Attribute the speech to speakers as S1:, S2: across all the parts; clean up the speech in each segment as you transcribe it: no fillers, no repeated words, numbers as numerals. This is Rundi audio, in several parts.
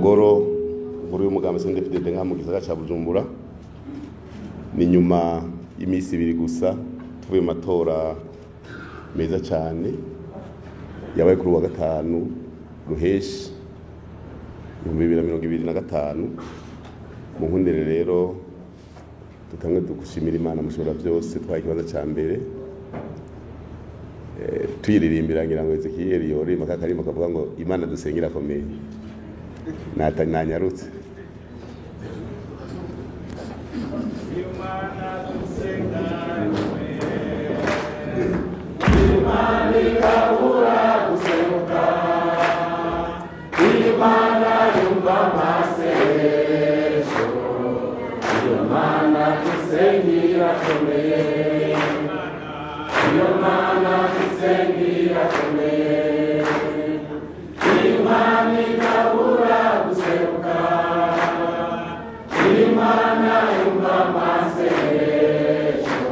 S1: Ngoro nkuru y'umugambi CNDD-FDD ngaha mu gisagara ca Bujumbura. Ni nyuma y'imisi ibiri gusa tuvuye mu matora meza cane yabaye kuri uwa gatanu ruheshi 2025. Mu nkundere rero dutange dugushimira Imana mushobora byose, twaye ikibanza ca mbere tuyiririmbira ngira ngo Ezekiel yorima kakarimo kavuga ngo Imana dusengera akomeye nanyarutse.
S2: Imana ikabura guseruka, Imana yumva amasengesho, Imana dusengera akomeye, Imana dusengera akomeye, Imana ikabura guseruka, Imana yumva amasengesho,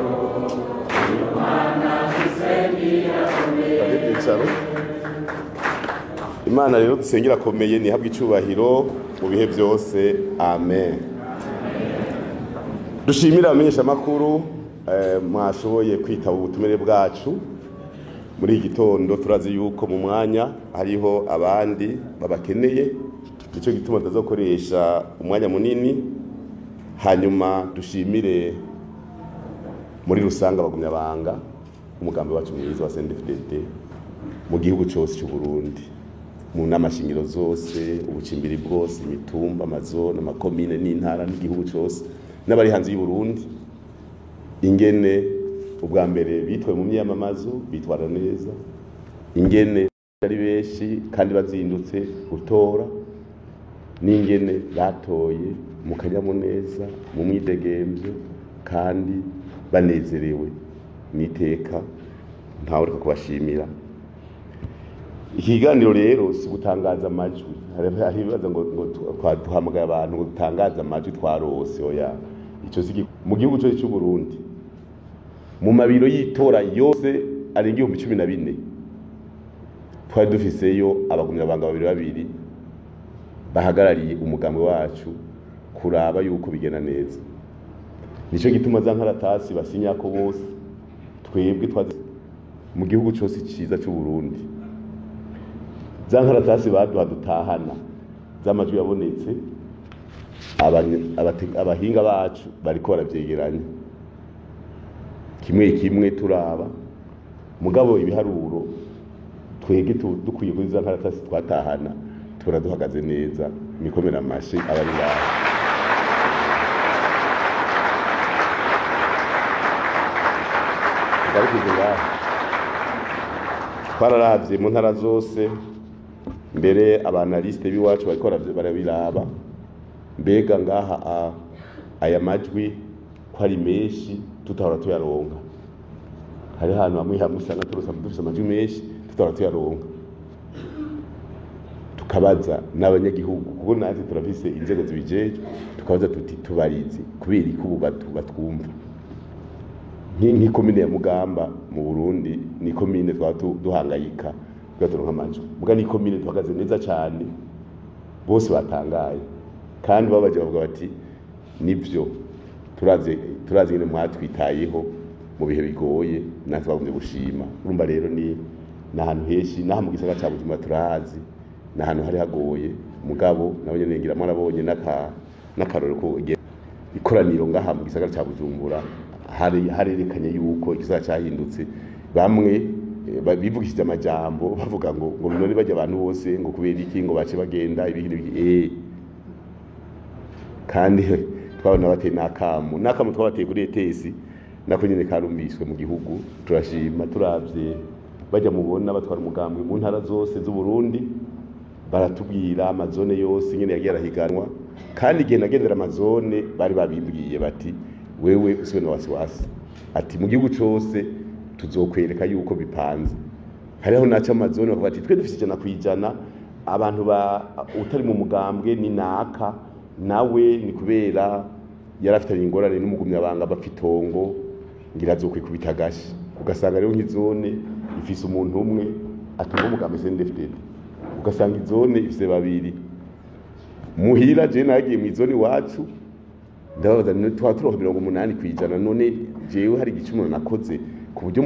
S2: Imana dusengera akomeye.
S1: Imana rero dusengera akomeye nihabwe icubahiro mu bihe byose, amen. Dushimira abamenyeshamakuru mwashoboye kwitaba ubutumire bwacu muri iki gitondo. Turazi yuko mu mwanya hariho abandi babakeneye, nico gituma tuzakoresha umwanya munini. Hanyuma dushimire muri rusange abagumyabanga umugambi wacu mwiza wa CNDD-FDD mu gihugu cyose cy'u Burundi, mu namashingiro zose, ubucimbiri bwose, imitumba, amazone, amakomine n'intara n'igihugu cyose, n'abari hanze y'u Burundi, ingene ubwa mbere bitwe mu myamamazo bitwara neza, ingene ari benshi kandi bazindutse gutora, n'ingene batoye mu kanyamuneza, mu mwidegemvyo kandi banezerewe n'iteka. Ntawe ureka kubashimira. Ikiganiro rero si gutangaza amajwi. Hari ibibazo ngo duhamagaye abantu ngo dutangaze amajwi twarose, oya. Ico si mu gihugu cyose cy'u Burundi, mu mabiro y'itora yose arenga 14,000 twari dufiseyo abagumyabanga babiri babiri bahagarariye umugambi wacu kuraba yuko bigenda neza. Nico gituma za nkaratasi basinyako bose twebwe twazi mu gihugu cyose ciza cy'u Burundi. Za nkaratasi baduha dutahana z'amajwi yabonetse, abahinga bacu bariko baravyegeranya kimwe kimwe turaba, mugabo ibiharuro twege dukwiye kuri za nkaratasi twatahana turaduhagaze neza. Mikomera amashi abari ngaho. Twararavye mu ntara zose, mbere abanaliste b'iwacu bariko barabiraba, mbega ngaha aya majwi ko ari menshi tutahora tuyaronka. Hari ahantu hamwe hamwe usanga turonse dufise amajwi menshi tutahora tuyaronka, tukabaza n'abanyagihugu kuko natwe turafise inzego zibijejwe, tukabaza tuti tubarize kubera iki ubu batwumva. Nk'ikomine ya Mugamba mu Burundi ni komine twaba duhangayika turonka amajwi, muga ni komine tuhagaze neza cyane, bose batangaye kandi babaje bavuga bati nivyo turazi nyine mwatwitayeho mu bihe bigoye, natwe bagumye gushima. Urumva rero ni nahantu heshi naha mu gisagara ca Bujumbura turahazi, nahantu hari hagoye, mugabo nabo nyene ngira mwarabonye n'akarore ko ikoraniro ngaha mu gisagara ca Bujumbura harerekanye yuko igisagara cahindutse. Bamwe bivugishije amajambo bavuga ngo none bajya abantu bose ngo kubera iki ngo bace bagenda ibihi n'ibiki, kandi twabona bateye n'akamu twabateye kuri ETS nako nyene karumviswe mu gihugu. Turashima turavye bajya mubona batwara umugambwe mu ntara zose z'u Burundi, baratubwira amazone yose nyene yagiye arahiganwa, kandi igihe nagendera amazone bari babimbwiye bati wewe usiwe na wasiwasi, ati mu gihugu cose tuzokwereka yuko bipanze. Hariho naca amazone bakavuga ati twe dufise 100% abantu ba utari mu mugambwe ni naka, nawe ni kubera yarafitanye ingorane n'umugumyabanga bafitongo ngira azokwikubita agashi. Ugasanga rero nk'izone ifise umuntu umwe atunga umugambi CNDD-FDD, ugasanga izone ifise babiri. Muhira je nagiye mu zone iwacu, ndababaza none twa turonka 80%, none jewe hari igicumuro nakoze ku buryo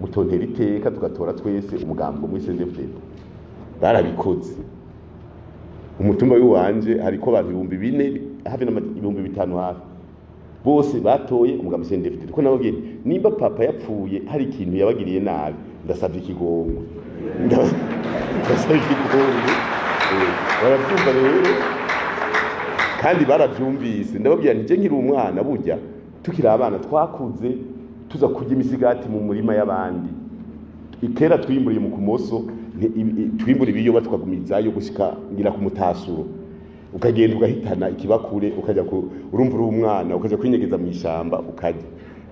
S1: mutontera iteka tugatora twese umugambo muri CNDD-FDD? Barabikoze. Umutumba w'iwanje hariko abantu 4000 hafi 5000 hafi, bose batoye umugambi CNDD-FDD. Ko nababwiye, nimba papa yapfuye hari ikintu yabagiriye nabi, ndasavye ikigongwe, ndasavye ikigongwe. Barabyumva rero kandi baravyumvise. Ndababwira nti je nkiri umwana, burya tukiri abana twakuze tuza kurya imisigati mu murima y'abandi. Kera twimburiye mu kumoso, twimbura ibiyoba tukagumizayo gushika ngira ku mutasuro, ukagenda ugahitana ikibakure, ukajya ku urumva uri umwana, ukaja kwinyegeza mu ishamba ukarya.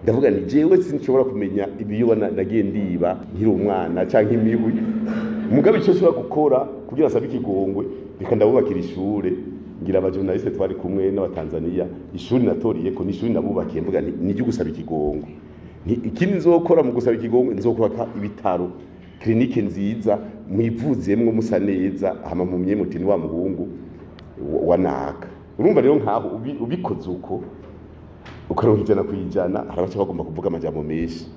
S1: Ndavuga nti jewe sinshobora kumenya ibiyoba nagiye ndiba nkiri umwana canke imihwi, mugabe icyo nshobora gukora kugira asabe ikigongwe, reka ndabubakira ishure. Ngira abajournaliste twari kumwe n'Abatanzania, ishuri natoriye ko ni ishuri nabubakiye. Mvuga nti nijye gusaba ikigongwe. Ikindi nzokora mu gusaba ikigongwe, nzokubaka ibitaro, clinique nziza, mwivuzemwo musa neza, hama mumye muti ni wa muhungu wa naka. Urumva rero nkaho ubikoze uko ukaronka 100%, hari abaca bagomba kuvuga amajambo menshi.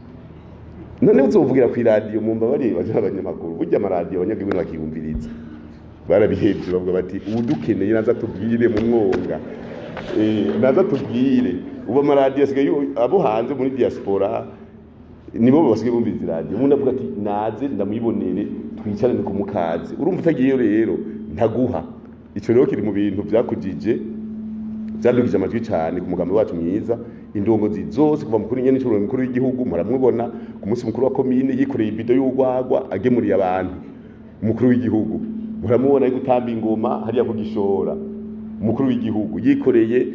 S1: None uzovugira ku iradiyo? Mumbabarire baje abanyamakuru, burya amaradiyo abanyagihugu bakiyumviriza barabihevye, bavuga bati ubu dukeneye naza tubwire mu mwonga, naza tubwire. Ubu amaradiyo asigaye abo hanze muri diaspora nibo basigaye bumviriza iradiyo. Umuntu avuga ati naze ndamwibonere, twicarane ku mukazi. Urumva utagiyeyo rero ntaguha. Ico rero kiri mu bintu vyakujije, vyadugije amajwi cane ku mugambi wacu mwiza. Indongozi zose, kuva mukuru nyene n'icuro mukuru w'igihugu, muramubona ku munsi mukuru wa komine yikoreye ibido y'urwagwa agemuriye abantu. Umukuru w'igihugu muramubona ari gutamba ingoma hariya kugishora. Umukuru w'igihugu yikoreye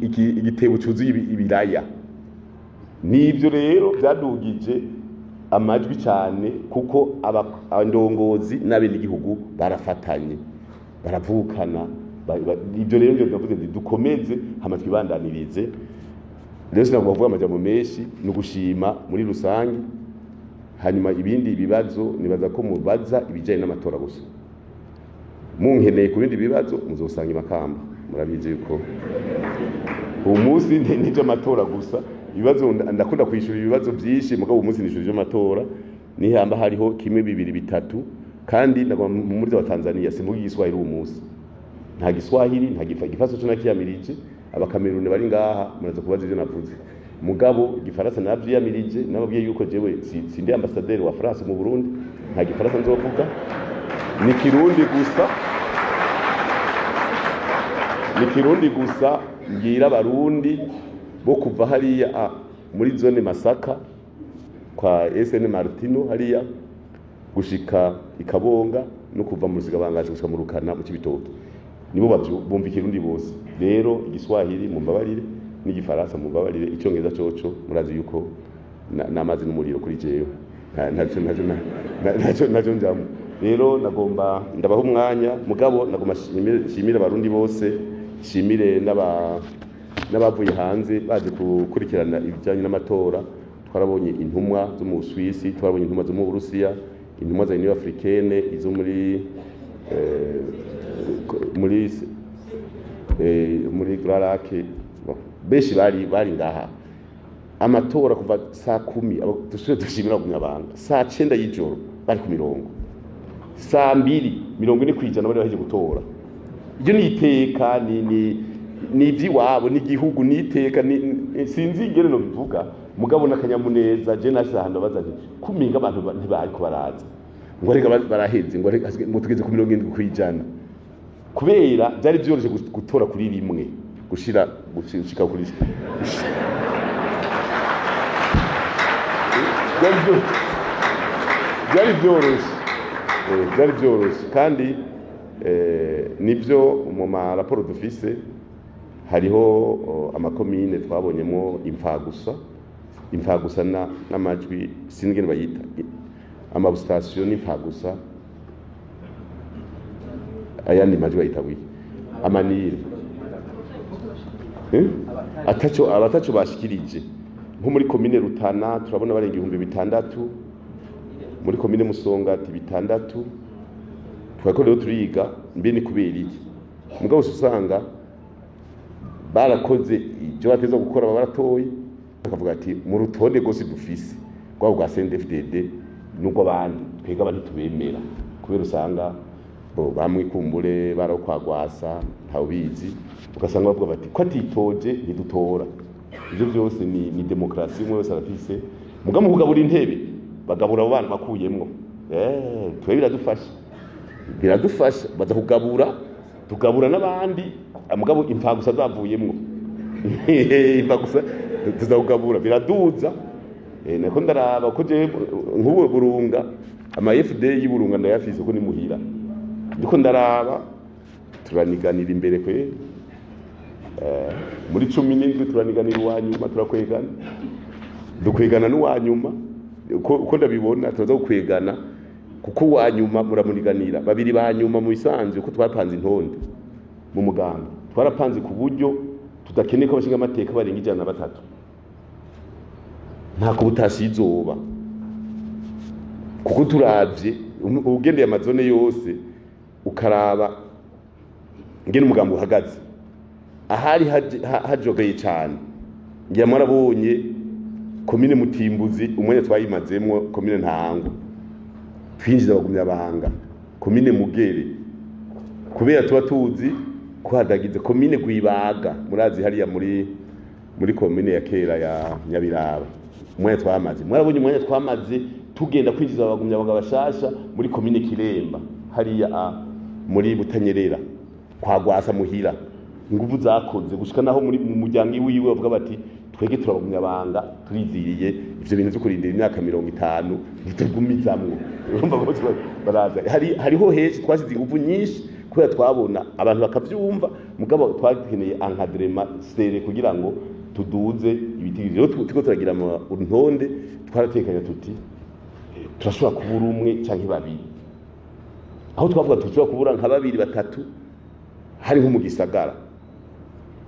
S1: igitebo cuzuye ibiraya. Nivyo rero vyadugije amajwi cyane, kuko abandongozi n'abenegihugu barafatanye, baravukana. Ibyo rero nivyo ndavuze nti dukomeze hama twibandanirize. Rero sinagomba kuvuga amajambo menshi, ni ugushima muri rusange. Hanyuma ibindi bibazo nibaza ko mubaza ibijyanye n'amatora gusa. Munkeneye ku bindi bibazo muzosanga imakamba. Murabizi yuko uwo munsi n'iby'amatora gusa ibibazo. Ndakunda kwishura ibibazo byinshi, mugabo uwo munsi nishura iby'amatora. Nihamba hariho kimwe, bibiri, bitatu. Kandi nagomba muri wa Tanzania, simvuga igiswahili uwo munsi, nta giswahili, nta gifaransa cyo nakiyamirije. Abakameruni bari ngaha muraza kubaza ivyo navuze, mugabo igifaransa navyiyamirije. Nababwiye yuko jewe sindi ambassadeur wa France mu Burundi, nta gifaransa nzovuga, ni Kirundi gusa, ni Kirundi gusa. Mbwira Abarundi bo kuva hariya muri zone Masaka kwa SN Martino hariya gushika ikabonga, no kuva mu Rusigabangazi gushika mu Rukana mu Cibitoke, nibo bumva Ikirundi bose. Rero igiswahili mumbabarire, n'igifaransa mumbabarire, icyongereza coco murazi yuko n'amazi n'umuriro kuri jewe, ntacyo njamwo. Rero nagomba ndabaha umwanya, mugabo nagomba nshimire Abarundi bose, nshimire n'abavuye hanze baje gukurikirana ibijyanye n'amatora. Twarabonye intumwa zo mu Busuwisi, twarabonye intumwa zo mu Burusiya, intumwa za Union Africaine, izo muri Grand Lac. Bon, benshi bari ngaha. Amatora kuva saa 10, dusubire dushimira abanyabanga, saa 9 y'ijoro bari ku mirongo, saa 2 40% bari bahejeje gutora. Ibyo ni iteka, ni iby'iwabo, ni igihugu, ni iteka, sinzi ingene no bivuga, mugabo n'akanyamuneza. Je nashize ahantu baza nti kuminga abantu ntibariko baraza, ngo reka baraheze, ngo reka ngo tugeze ku 70%, kubera byari byoroshye gutora kuri rimwe gushira gushika kuri byari byoroshye. Byari byoroshye kandi nibyo mu maraporo dufise hariho amakomine twabonyemo imfagusa, imfagusa n'amajwi, sinzi ingene bayita, amabusitasiyo n'imfagusa, ayandi majwi bayita bwiki, amanire. Ataco abataco bashikirije. Nko muri komine Rutana turabona barenga 6000, muri komine Musongati 6000. Twako rero turiga mbe ni kubera iki, mugabo usanga barakoze ibyo bateza gukora, baratoye bakavuga ati mu rutonde rwose dufise rwaba rwa CNDD-FDD n'urw'abandi, twebwe abandi tubemera kubera usanga bo bamwe kumbure barokwagwasa ntawubizi, ugasanga bavuga bati ko atitoje ntidutora. Ivyo byose ni demokrasi, umwe wese arafise. Mugabo kugabura intebe bagabura abo bana bakuyemwo, twe biradufasha baza kugabura, tugabura n'abandi, mugabo imfagusa zavuyemwo imfagusa tuzakugabura biraduza. Nako ndaraba ko je nk'ubu Burunga ama FD y'Iburunga ndayafise ko ni muhira, ndiko ndaraba turaniganira imbere kwe muri 17 turaniganira uwanyuma, turakwegana dukwegana n'uwanyuma uko ndabibona turaza gukwegana, kuko uwanyuma muramuniganira babiri banyuma mu bisanzwe. Uko twapanze intonde mu muganga twarapanze ku buryo tudakeneye ko abashinga amateka barenga 103, ntako butasizoba, kuko turavye ugendeye amazone yose ukaraba ngene umugambi uhagaze ahari hajogeye cyane. Ngira mwarabonye komine Mutimbuzi umwanya twayimazemwo, komine Ntango twinjiza abagumya banga, komine Mugere kubera tuba tuzi ko hadagize, komine Gwibaga murazi hariya muri komine ya kera ya Nyabiraba umwanya twamaze, mwarabonye umwanya twamaze tugenda kwinjiza abagumya banga bashasha muri komine Kiremba hariya muri Butanyerera kwa Gwasa muhira, inguvu zakoze gushika naho muri mu muryango wiwe bavuga bati twege turabagumya banga turiziriye ivyo bintu byo kurindira imyaka 50 ntitugumizamwo. Urumva bose baraza hariho henshi twashize inguvu nyinshi kubera twabona abantu bakavyumva, mugabo twakeneye encadrement sere kugira ngo tuduze ibiti. Rero turiko turagira intonde twaratekanya tuti turashobora kubura umwe canke babiri, aho twavuga tushobora kubura nka babiri batatu hari nko mu gisagara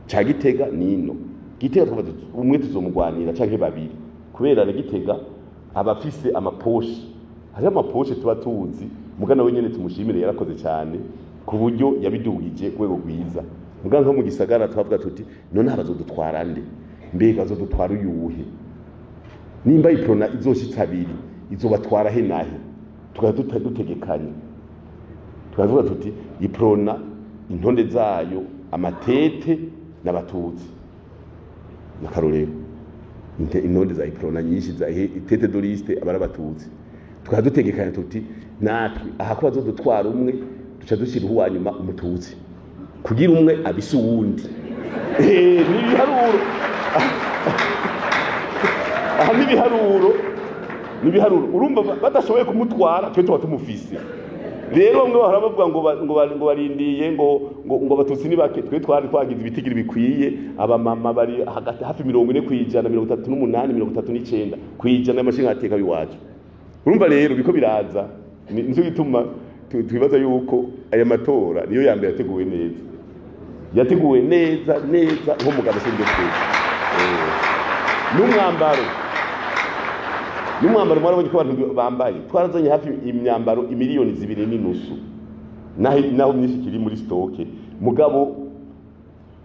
S1: ca Gitega nino Gitega twavuga umwe tuzomugwanira canke babiri, kubera na Gitega abafise amaposhe, hari amaposhe tuba tuzi mugana we nyene tumushimire yarakoze cyane ku buryo yabidugije rwego rwiza. Mugana nko mu gisagara twavuga tuti none abazodutwara nde, mbega azodutwara uyuhe, nimba iprona izoshitsa abiri izobatwara he nahe, tukaba dutegekanye tukavuga tuti iprona intonde zayo amatete n'abatutsi nakarorero intonde za iprona nyinshi za tete doriste abara abatutsi, tukaba dutegekanye tuti natwe aha ko bazodutwara umwe duca dushira uwanyuma umututsi kugira umwe abise uwundi. Nibiharuro aha nibiharuro urumva badashoboye kumutwara twe tuba tumufise. Rero bamwe bahora bavuga ngo barindiye ngo abatutsi ni bake, twe twari twagize ibitigiri bikwiye, abamama bari hagati hafi 40%, 38, 39% y'amashinga ateka biwacu. Urumva rero biko biraza, nico gituma twibaza yuko aya matora niyo ya mbere yateguwe neza, yateguwe neza neza nko mugabo sindetse n'umwambaro mwarabonye ko abantu bambaye, twarazanye hafi imyambaro imiliyoni 2.5 naho myinshi kiri muri stoke, mugabo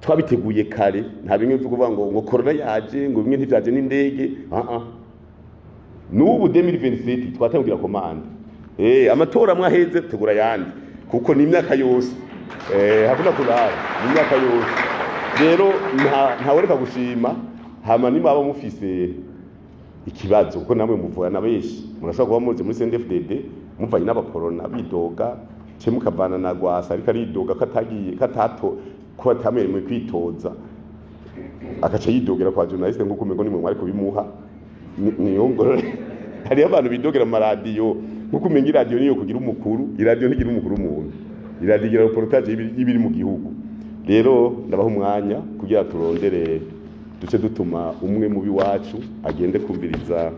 S1: twabiteguye kare, nta bimwe byo kuvuga ngo corona yaje ngo bimwe ntivyaje n'indege. N'ubu 2027 twatangira komande, amatora mwaheze tegura yandi kuko ni imyaka yose, hakuna kurara ni imyaka yose. Rero ntawereka gushima hama nimba aba mufise ikibazo kuko namwe muvuga na benshi murashobora kuba muze muri CNDD-FDD muvanye n'abakorona bidoga ce mukavana na Gwasa ariko aridoga katagiye katato ko atamwemewe kwitoza akaca yidogera kwa journaliste ngo kumengo nimwe mwari kubimuha niyongorore. Hari abantu bidogera mu maradiyo nkuko umenga iradiyo niyo kugira umukuru, iradiyo ntigira umukuru umuntu, iradiyo igira reportage y'ibiri mu gihugu. Rero ndabaha umwanya kugira turondere duce dutuma umwe mu biwacu agende kumviriza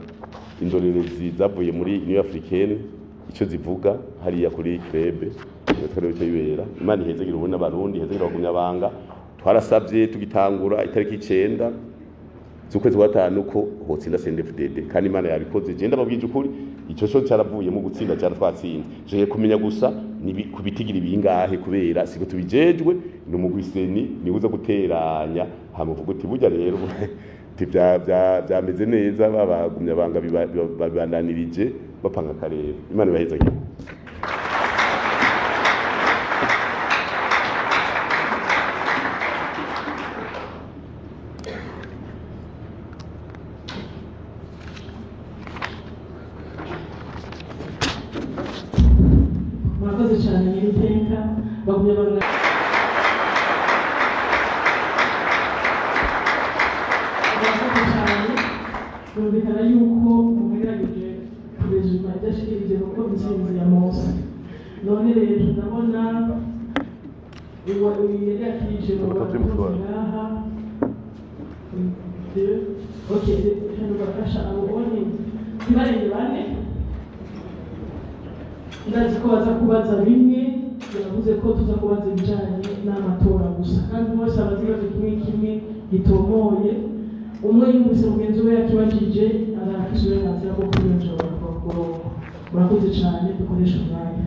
S1: indorerezi zavuye muri Union Africaine ico zivuga hariya kuri Krebe twari cyo bibera. Imana ihezegera ubona abarundi, ihezegera abagumya banga. Twarasavye tugitangura itariki 9 z'ukwezi kwa 5 ko hotsinda CNDD-FDD, kandi Imana yabikoze. Je ndababwije ukuri ico cyo caravuye mu gutsinda, cyaratwatsinze. Je kumenya gusa kubitigira ibingahe kubera siko tubijejwe ni umugwi CENI niwe uza guteranya hama uvuga uti burya rero byameze neza babagumya banga babandanirije bapanga akarere. Imana ibahezagire.
S3: Murakoze cyane nyir'iteka bagumya banga. Murakoze cyane, birumvikana yuko mugerageje kurezuma ibyashikirije kuko intsinzi ya Mose. None rero ndabona uyu yari yakirije mu bantu ngaha. Ok, hano bafasha abo bonye ntibarenge bane. Ndazi ko baza kubaza bimwe, yavuze ko tuza kubaza ibijanye n'amatora gusa, kandi bose abazi ibibazo kimwe kimwe gitomoye. Umwe yumvise mugenzi we yakibajije arafise uburenganzira bwo kwiyonjora kurongo. Murakoze cyane, dukoreshe umwanya.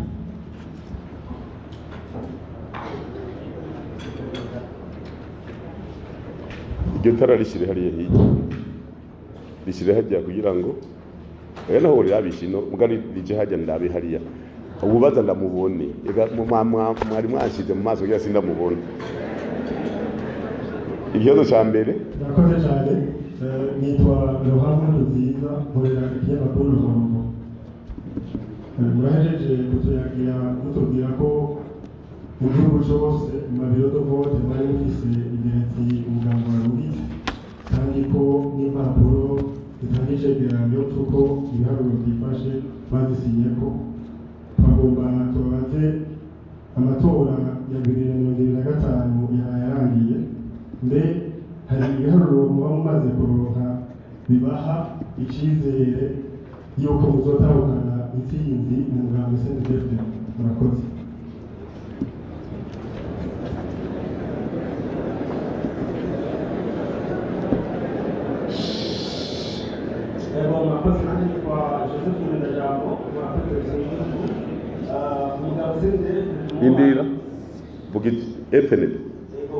S1: Iryo tara rishyire hariya hirya, rishyire hajya kugira ngo oya naho rirabisha ino muga rije hajya ndabe hariya ububaza ndamubone. Ega mwari mwashize mu maso kugira sindamubone. Ikibazo ca mbere.
S4: Murakoze cyane. Nitwa Laurent Nkurunziza, nkorera ikinyamakuru Ruhango. Murahejeje kutuyagira mutubwira ko mu gihugu cose mu mabiro de vote mwari mufise ingenzi umugambi warungitse, kandi ko n'impapuro zitanga icegeranyo c'uko ibiharuro vyifashe bazisinyeko. Twagomba tubabaze, amatora ya 2025 yaraye arangiye, mbe hari ibiharuro muba mumaze kuronka bibaha icizere yuko muzotahukana intsinzi mu mugambi CNDD-FDD? Murakoze.
S5: Ego, murakoze. Nanjye nitwa Joseph Mwendajambo, murakoze televiziyo y'igihugu. Umugabo CNDD-FDD.
S1: Indira vuga FND.
S5: Ego.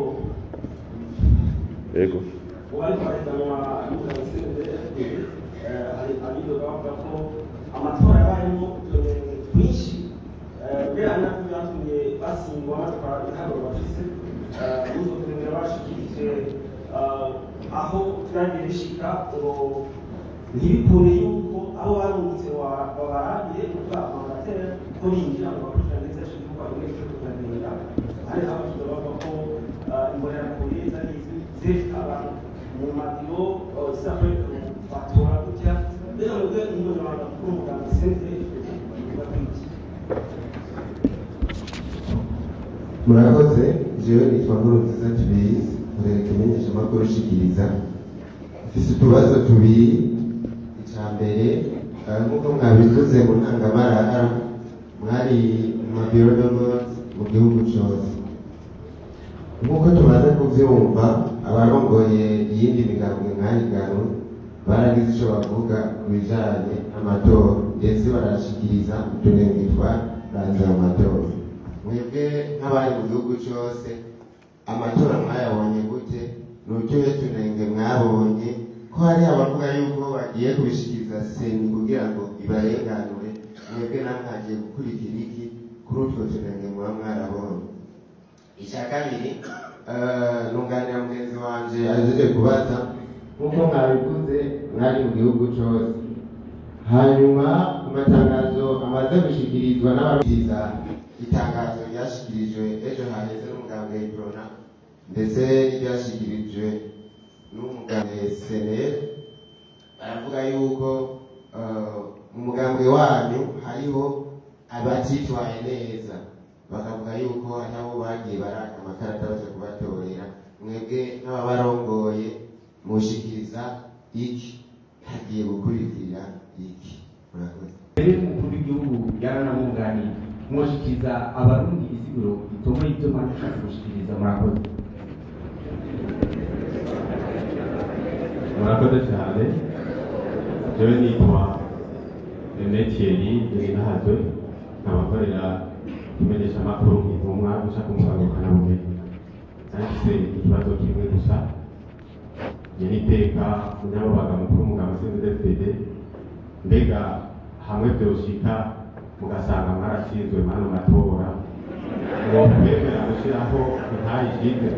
S1: Ego.
S5: Ubu ariko bahiganwa n'umugabo CNDD-FDD, hari abidoga bavuga ko amatora yabayemo utunenge twinshi, mbere ari nabyo byatumye batsindwa batwara ibiharuro bafise. N'utwo tunenge bashikirije aho byagiye bishika ngo ntibikunde yuko abo barungitse babarabiye kuvuga amandateri ko binjira ngo bakurikirane neza ico gihugu bamwe ico tukagenda. Hari abavuga bavuga ko imbonerakure zari zifite abantu mu mabiro zisanzwe batora gutya. Mbega mwebwe umunyamabanga mukuru w'umugambi CNDD-FDD muvuga ko iki?
S6: Murakoze. Jewe nitwa Nkurunziza Tubizi, nkorera ikimenyeshamakuru Shikiriza. Mfise utubazo tubiri. Ica mbere, nk'uko mwabivuze mu ntangamarara, mwari mu mabiro de vote mu gihugu cose. Nk'uko tumaze kuvyumva, abarongoye iyindi migambwe mwahiganwe baragize ico bavuga ku bijanye n'amatora, ndetse barashikiriza utunenge twaranze ayo matora. Mwebwe nk'abari mu gihugu cose, amatora mwayabonye gute? Ni utuhe tunenge mwabonye? Ko hari abavuga yuko bagiye kubishikiriza CENI kugira ngo ibarenganure, mwebwe namwe hagiye gukurikira iki kuri utwo tunenge muba mwarabonye? Icya kabiri, nunganira mugenzi wanje ahejeje kubaza. Nk'uko mwabivuze mwari mu gihugu cose, hanyuma ku matangazo amaze gushikirizwa n'ababwiriza, itangazo ryashikirijwe ejo haheze n'umugambwe Iprona, ndetse n'iryashikirijwe n'umugambwe CNL, baravuga yuko mu mugambwe wanyu hariho abatitwaye neza, bakavuga yuko hari abo bagiye baraka amakarata baja kubatorera. Mwebwe nk'ababarongoye mushikiriza iki? Hagiye gukurikira iki? Murakoze.
S7: Mbere y'umukuru w'igihugu yaranamwunganiye, mwoshikiriza abarundi isiguro itomoye ibyo mwari mushatse gushikiriza. Murakoze.
S8: Murakoze cyane. Jewe nitwa Aimé Thierry Nahazwe, nkaba nkorera Imenyeshamakuru Intumwa guca ku mbuga ngurukanabumenyi. Nanditse ikibazo kimwe gusa. Njye niteka umunyamabanga mukuru w'umugambwe CNDD-FDD, mbega hamwe vyoshika mugasanga mwaratsinzwe mwano matora, mwokwemera gushiraho intahe ishinze?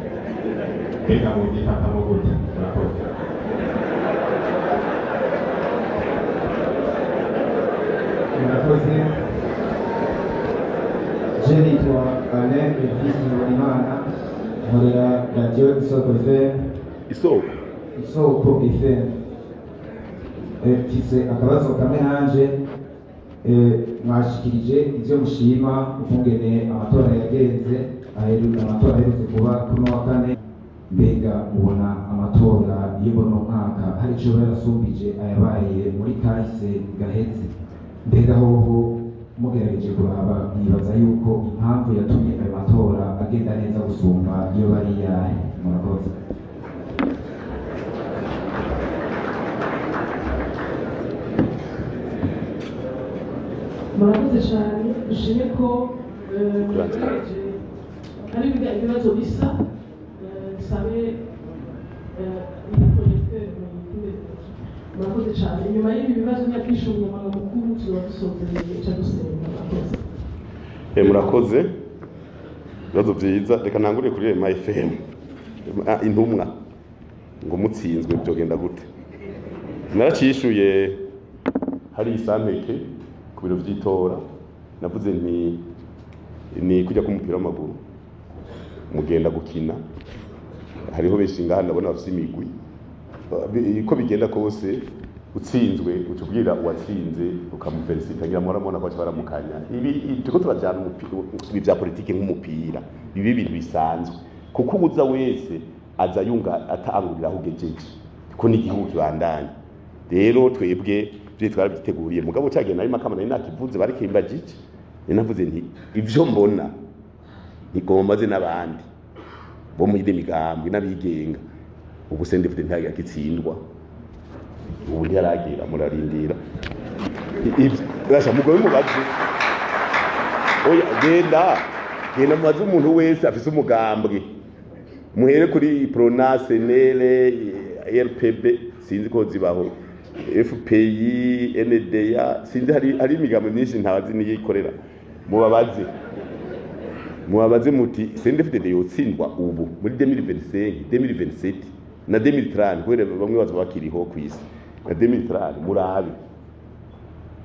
S8: Mbega muvyifatamwo gute? Murakoze.
S9: Murakoze. Je nitwa Alain Elvis Nibonimana, nkorera radiyo Isoko FM.
S1: Isoko.
S9: Isoko FM. Mfise akabazo kamwe nanje. Mwashikirije ivyo mushima ukungene amatora yagenze, amatora aherutse kuba kuri uno wa kane. Mbega mubona amatora y'uno mwaka hari ico yarasumbije ayabaye muri kahise gaheze? Mbega hoho mugerageje kuraba, mwibaza yuko impamvu yatumye ayo matora agenda neza gusumba iyo bari yahe? Murakoze.
S3: Murakoze cyane. Dushime ko hari ibibazo bisa. Sabe iyi projecteur muyitinde. Murakoze cyane. Inyuma y'ibi bibazo nyakwisha umunyamabanga mukuru, tuba dusozereye, ica dusenga. Murakoze.
S1: Murakoze, ibibazo byiza. Reka ntangure kuri Rema FM. Intumwa ngo mutsinzwe byogenda gute? Naracishuye hari isampeke ku biro vy'itora. Navuze nti ni kujya k'umupira w'amaguru, mugenda gukina, hariho benshi ngaha ndabona bafise imigwi. Uko bigenda kose, utsinzwe uca ubwira uwatsinze, ukamufelicita. Ngira murabona ko baca baramukanya. Ibi turiko turajana ibi vya politiki nk'umupira, bibi ibintu bisanzwe, kuko ubuza wese aza yunga atangurira aho ugejeje, kuko n'igihugu kibandanya. Rero twebwe vyo twarabyiteguriye, mugabo cagihe nari makama nari nakivuze, barikimbajije. Nari navuze nti ivyo mbona ntigombaze n'abandi bo mu yindi migambwe n'abigenga, ubu CNDD-FDD ntagitsindwa, ubu ntiyaragira. Murarindira. Basha mugobe mubaze. Oya, genda genda mubaze umuntu wese afise umugambwe, muhere kuri Prona, CNL, RPB, sinzi ko zibaho, FPI, NDA, sinzi, hari imigambo myinshi ntazi niyikorera. Mubabaze, mubabaze muti CNDD-FDD yotsindwa ubu muri 2025, 2027 na 2030, kubera bamwe baza bakiriho ku isi na 2030? Murabe,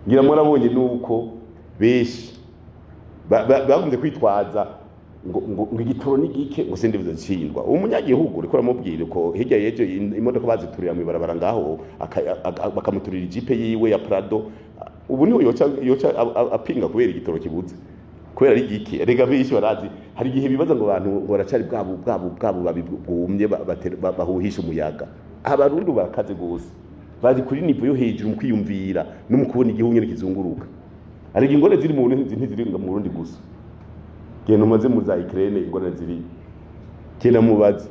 S1: ngira murabonye nuko benshi bakunze kwitwaza ngo igitoro ni gike, ngo CNDD-FDD tsindwa. Umunyagihugu uriko uramubwira ko hirya y'ejo imodoka baziturira mw'ibarabara ngaho, bakamuturira ijipe yiwe ya Prado, ubu niho yoca apinga kubera igitoro kibuze, kubera ari gike. Rega benshi barazi, hari igihe bibaza ngo abantu ngo baracari bwabo babi bwumye bahuhisha umuyaga. Abarundi barakaze gose, bari kuri niveau yo hejuru mu kwiyumvira no mu kubona igihugu nyene kizunguruka. Ariko ingorane ziri mu Burundi ntiziri mu Burundi gusa. Genda umaze mu za Ukraine, ingorane ziri, genda mubaze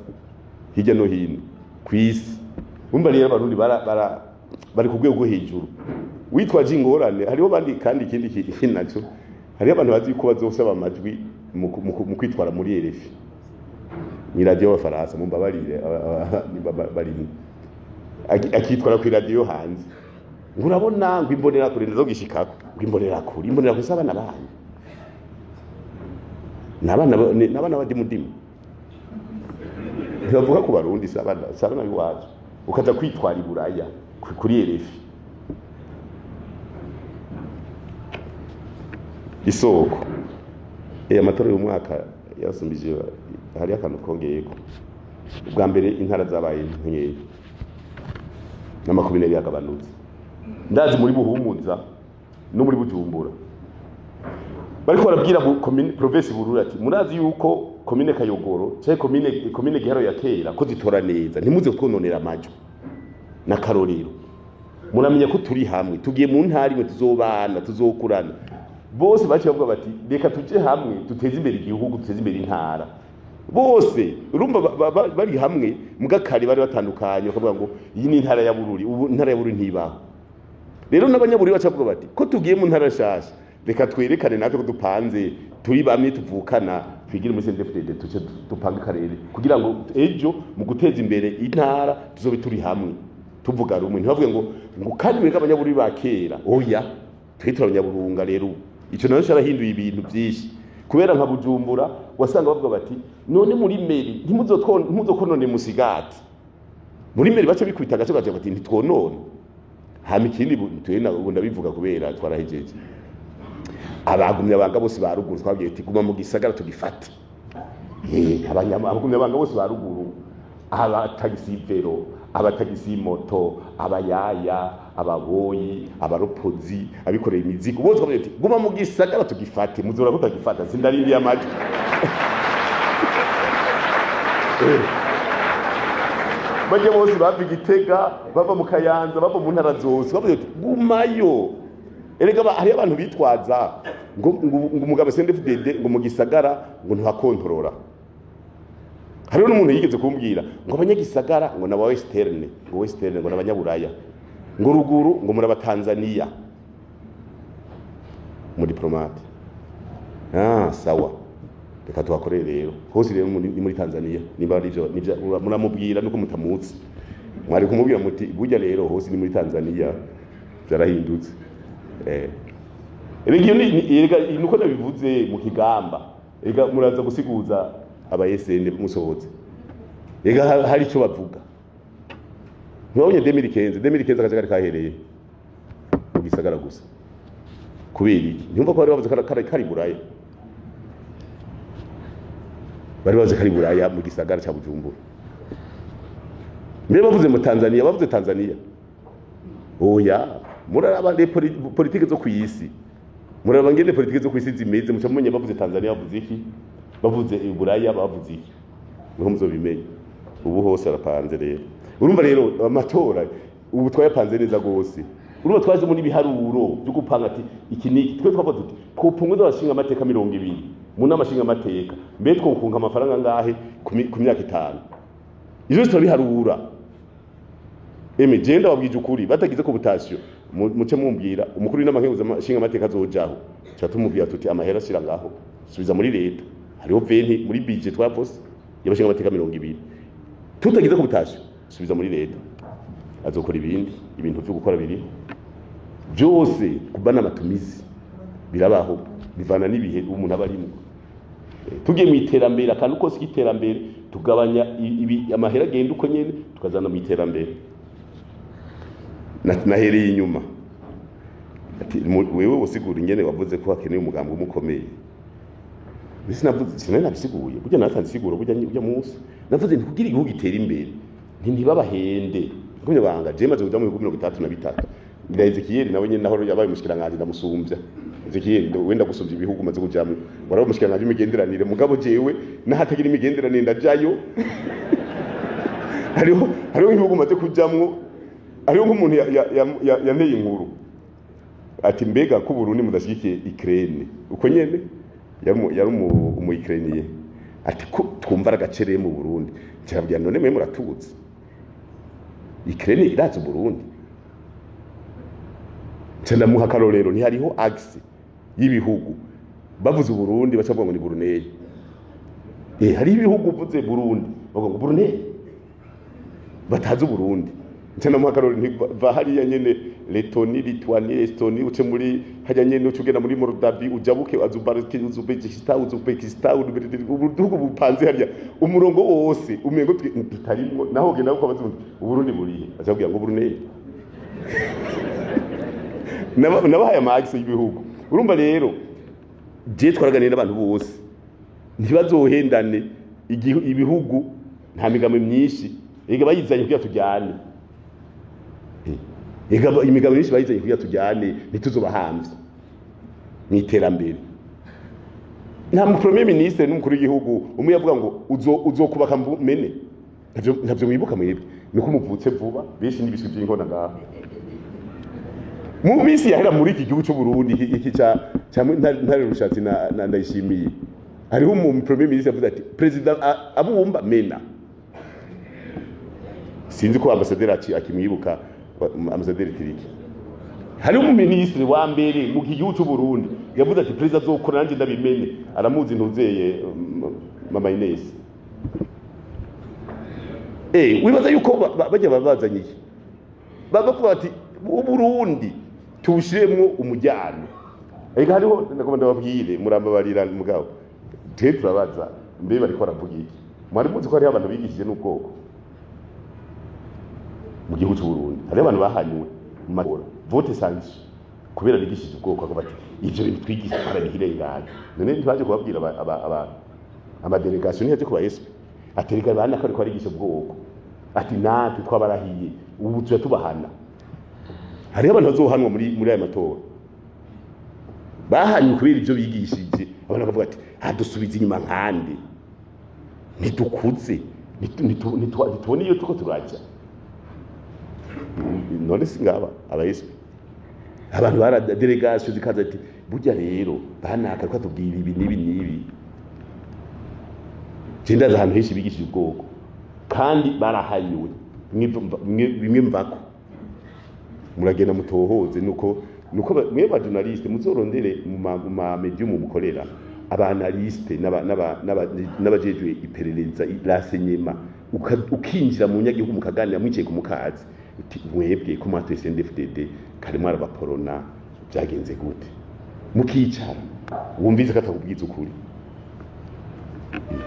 S1: hirya no hino kw'isi. Umva rero, abarundi bari ku rwego rwo hejuru. Witwaje ingorane, hariho bandi. Kandi ikindi kintu naco, hariho abantu bazi ko bazosaba amajwi mu kwitwara muri RFI, ni radiyo y'abafaransa, mumbabarire nimba barimo. Akitwara ku iradiyo hanze ngo urabona ngo imbonera kure ndazogishikako, ngo imbonera kure, imbonera kure s'abana banyu, n'abana n'abana b'adimudimu ntibavuga ku Barundi, s'abana b'iwacu. Ukaza kwitwara i Buraya kuri RFI Isoko. Amatora y'umwaka yarasumbije, hari akantu kongeyeko. Ubwa mbere intara zabaye nkeya n'amakomine yagabanutse. Ndazi muri Buhumuza no muri Bujumbura bariko barabwira commune province Bururi ati murazi yuko commune Kayogoro cyangwa commune Giharo ya kera ko zitora neza, ntimuze kutwononera amajwi. Na karorero, muramenya ko turi hamwe, tugiye mu ntara imwe, tuzobana, tuzokurana. Bose baciye bavuga bati reka tuje hamwe, duteze imbere igihugu, duteze imbere intara. Bose urumva bari hamwe. Mugakari bari batandukanye, bakavuga ngo iyi ni intara ya Bururi, ubu intara ya Bururi ntibaho. Rero n'abanyabururi baca bavuga bati ko tugiye mu ntara nshasha. Reka twerekane natwe ko dupanze, turi bamwe, tuvukana, twigire muri CNDD-FDD, tuce dupange karere kugira ngo ejo mu guteza imbere intara tuzobe turi hamwe, tuvuga rumwe. Ntibavuge ngo kandi mwebwe Abanyabururi ba kera. Oya, twe turi Abanyaburunga. Rero ico nayo carahinduye ibintu byinshi, kubera nka Bujumbura wasanga bavuga bati: "None muri mairie ntimuzokonone Musigati." Muri mairie bace bikubita agace gace bati: "Ntitwonone." Hama ikindi, twe ubu ndabivuga kubera twarahejeje, abagumya banga bose ba ruguru twabwiye ati: "Guma mu gisagara tugifate." Abagumya banga bose ba ruguru, abatagisi vélo, abatagisi moto, abayaya, ababoyi, abaropozi, abikoreye imizigo, bose twabwiye ati: "Guma mu gisagara tugifate." Muzora kutagifata, sindarindiye amajwi. Bajya bose bava Igitega, bava mu Kayanza, bava mu ntara zose, bavuze ati: "Gumayo." Erega hariyo abantu bitwaza ngo umugabo CNDD-FDD ngo mu gisagara ngo ntihakontorora. Hariho n'umuntu yigeze kumbwira ngo abanyagisagara ngo naba western, ngo western ngo n'abanyaburaya, ngo ruguru ngo muri abatanzania. Mu diplomate, ah, sawa, reka tuhakorere rero hose. Rero muri Tanzania nimba ari ivyo nivyo muramubwira, nuko mutamuzi, mwari kumubwira muti: "Burya rero hose ni muri Tanzania, byarahindutse." Erega iyo erega nuko nabivuze mu kigamba, erega muraza gusiguza aba SN musohotse. Erega hari ico bavuga. Ntibabonye 2015? 2015 akajagari kahereye mu gisagara gusa. Kubera iki? Ntimva ko bari bavuze ko kari Buraya, bari bavuze ko ari Buraya mu gisagara ca Bujumbura. Mbere bavuze mu Tanzania, bavuze Tanzania. Oya, muraraba les politike zo kw'isi, muraraba ngene politike zo kw'isi zimeze, muca mumenya bavuze Tanzania bavuze iki, bavuze Buraya bavuze iki, niho muzobimenya. Ubu hose arapanze. Rero urumva rero amatora ubu twayapanze neza gose. Urumva twazemo n'ibiharuro byo gupanga ati iki niki. Twe twavuga tuti twopunguza abashinga amateka 20 mu nama nshinga amateka, mbe twokunga amafaranga ngahe ku myaka 5? Ivyo turabiharura. Eme je ndababwije ukuri, batagize cooptation, muce mumbwira umukuru w'inama nshinga amateka azojaho, ca tumubwira tuti: "Amahera ashira ngaho, subiza muri leta." Hariho 20 muri budget twavose y'abashinga amateka 20. Tutagize cooptation, subiza muri leta, azokora ibindi. Ibintu vyo gukora biriho byose, kubana amatumizi birabaho, bivana n'ibihe umuntu aba arimo. Tugiye mu iterambere, akantu kose k'iterambere tugabanya amahera agenda uko nyene, tukazana mu iterambere. Nahereye inyuma ati: "Wewe usigura ingene wavuze ko hakeneye umugambi umukomeye." Mbese navuze, sinari nabisiguye? Burya natanze isiguro. Burya munsi navuze nti kugira igihugu gitere imbere, ntibabahende ngumye banga. Je maze kuja mu bihugu 33. Ngira Ezekiel nawe nyene naho yabaye umushikiranganje, ndamusumbya. Ezekiel, wenda gusumbya ibihugu maze kujamwo, warabaye umushikiranganje w'imigenderanire, mugabo jewe nahatagira imigenderanire ndajayo. Hariho ibihugu maze kujamwo, hariho nk'umuntu yanteye inkuru ati: "Mbega ko Burundi mudashyigikiye Ukraine?" Uko nyene yari umu Ukrainien, ati: "Ko twumva ari agacerere mu Burundi?" Kirabwira: "None mwe muratutse, Ukraine irazi Burundi?" Nca ndamuha akarorero: ntihariho axe y'ibihugu bavuze Uburundi baca bavuga ngo ni Brunei? Hariho ibihugu uvuze Burundi bavuga ngo Brunei, batazi Uburundi. Nca ndamuha akarorero nti: "Va hariya nyene Lettonie, Lituanie, Estonie, uce muri hajya nyene, uce ugenda muri Moldavi, ujabuke Uzbekistan, ubudugu bupanze hariya umurongo wose, umengo tutarimwo. Naho ugenda uko bazi Uburundi burihe, baca bakubwira ngo Brunei." Nabahaye ama axe y'ibihugu. Urumva rero je twaraganiye n'abantu bose, ntibazohendane. Ibihugu nta migabo myinshi ega bayizanye kugira tujyane. Ega imigabo myinshi bayizanye kugira tujyane, ntituzobahamvye mu iterambere. Nta mu premier ministre n'umukuru w'igihugu umwe yavuga ngo uzokubaka mene. Ntavyo mwibuka mwebwe, niko muvutse vuba benshi n'ibiswi by'inkona ngaha. Mu minsi yahera muri iki gihugu cy'u Burundi, iki ca Ntare Rushatsi na Ndayishimiye, hariho umu premier ministre yavuze ati: "President abumba mena." Sinzi ko ambasaderi akimwibuka, ambasaderi Tiriki. Hariho umuminisitiri wa mbere mu gihugu cy'u Burundi. Yavuze ati perezida azokora nanjye ndabimenye. Aramuzi ntuzeye mama Ines. Wibaza yuko bajya babazanye iki? Bavuga bati Uburundi tubushiremwo umujyano. Ega hariho ndagomba ndababwire, murambabarira mugabo. Twe turabaza mbe bariko baravuga iki? Mwari muzi ko hariho abantu bigishije n'ubwoko mu gihugu cy'u Burundi. Hariho abantu bahanywe mu matora vote sanction kubera bigishije ubwoko, bakavuga bati ivyo bintu twigisha twarabihirenganya. None ntibaje kubabwira ama delegation ntiyaje kuba SP aterega bana ko ariko arigisha ubwoko, ati natwe twabarahiye ubu tuya tubahana. Hariho abantu bazohanwa muri aya matora bahanywe kubera ivyo bigishije. Abantu bakavuga ati adusubiza inyuma nkande, ntidukuze, ntitubone iyo tuko turaja. None singaba aba SP abantu bara delegation zikaza ati burya rero banaka ko atubwira ibi nibi nibi. Jinda ahantu henshi bigishije ubwoko kandi barahanywe bimwe mvako. Muragenda mutohoze nuko mwe ba journaliste muzorondere mu ma medium mukorera abanaliste n'abajejwe iperereza renseignement, ukinjira mu nyagihugu mukaganira mwicaye ku mukazi uti mwebwe ko mwatoye CNDD-FDD kare mwarabaporona byagenze gute? Mukicara wumvise katakubwiza ukuri.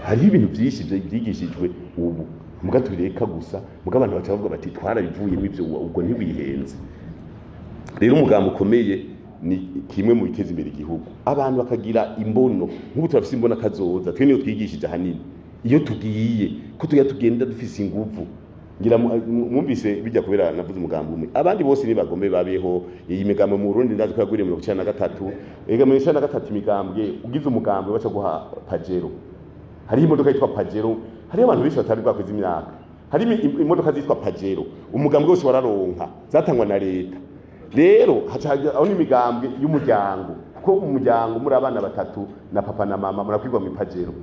S1: Hari ibintu byinshi byigishijwe ubu muga tubireka gusa, muga abantu bacavuga bati twarabivuyemo ivyo, ubwo ntiwihenze. Rero umugambo ukomeye ni kimwe mu biteza imbere igihugu, abantu bakagira imbono. Nk'ubu turafise imbona kazoza, twe niyo twigishije ahanini. Iyo tugiye ko tuya tugenda dufise inguvu, ngira mwumvise bijya kubera navuze umugambo umwe, abandi bose nibagombe babeho. Iyi migambo mu Burundi ndazi ko yagwiriye 93, ega 93 imigambwe ugize umugambwe baca guha Pajero. Hari imodoka yitwa Pajero, hari abantu benshi batari bwakweza imyaka, hari imodoka zitwa Pajero, umugambwe wose wararonka, zatangwa na leta. Rero aho n'imigambwe y'umuryango, kuko umuryango muri abana batatu na papa na mama murakwirwa mu Pajero.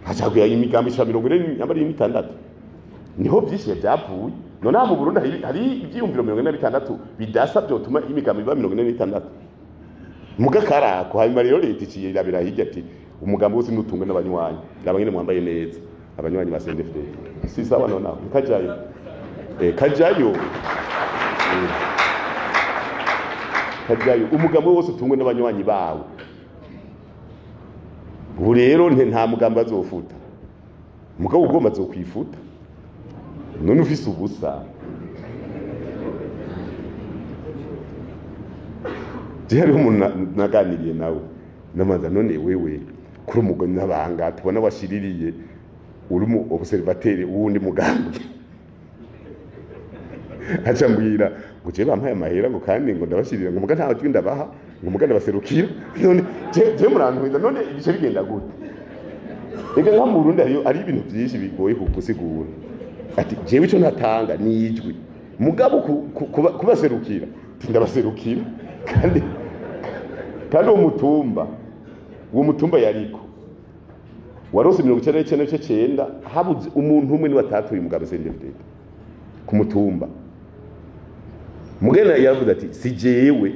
S1: Hacagwa imigambi ishira 46 niho byishiye byapfuye. None mu Burundi hari ivyiyumviro 46 bidasa byotuma imigambi iba 46. Mugakarako hanyuma rero leta iciye irabira hirya ati umugambi wose nutungwe n'abanywanyi, abanyene mwambaye neza, abanywanyi ba CNDD-FDD. Si sawa none kajayo. Kajayo. Kajayo umugambi wose utungwe n'abanywanyi bawe. Ubu rero nta mugambi azofuta. Mugabo ugomba azokwifuta. None ufise ubusa. Jeri umuntu naganiriye nawe namaza none wewe kuri umugoni n'abanga tubona washiririye uri mu observateur wundi mugambwe. Aca mbwira ngo je bampaye amahera ngo kandi ngo ndabashirira ngo muga nta twi ndabaha ngo muga ndabaserukira. None je murantuza none ibice bigenda gute? Ega nka mu Burundi ari ibintu byinshi bigoye kugusigura. Ati jewe ico ntatanga ni ijwi, mugabo kubaserukira ndabaserukira. Kandi uwo mutumba yariko warose 99.9, habuze umuntu umwe ni watatuye umugabo CNDD-FDD ku mutumba. Mugena yavuze ati si jewe,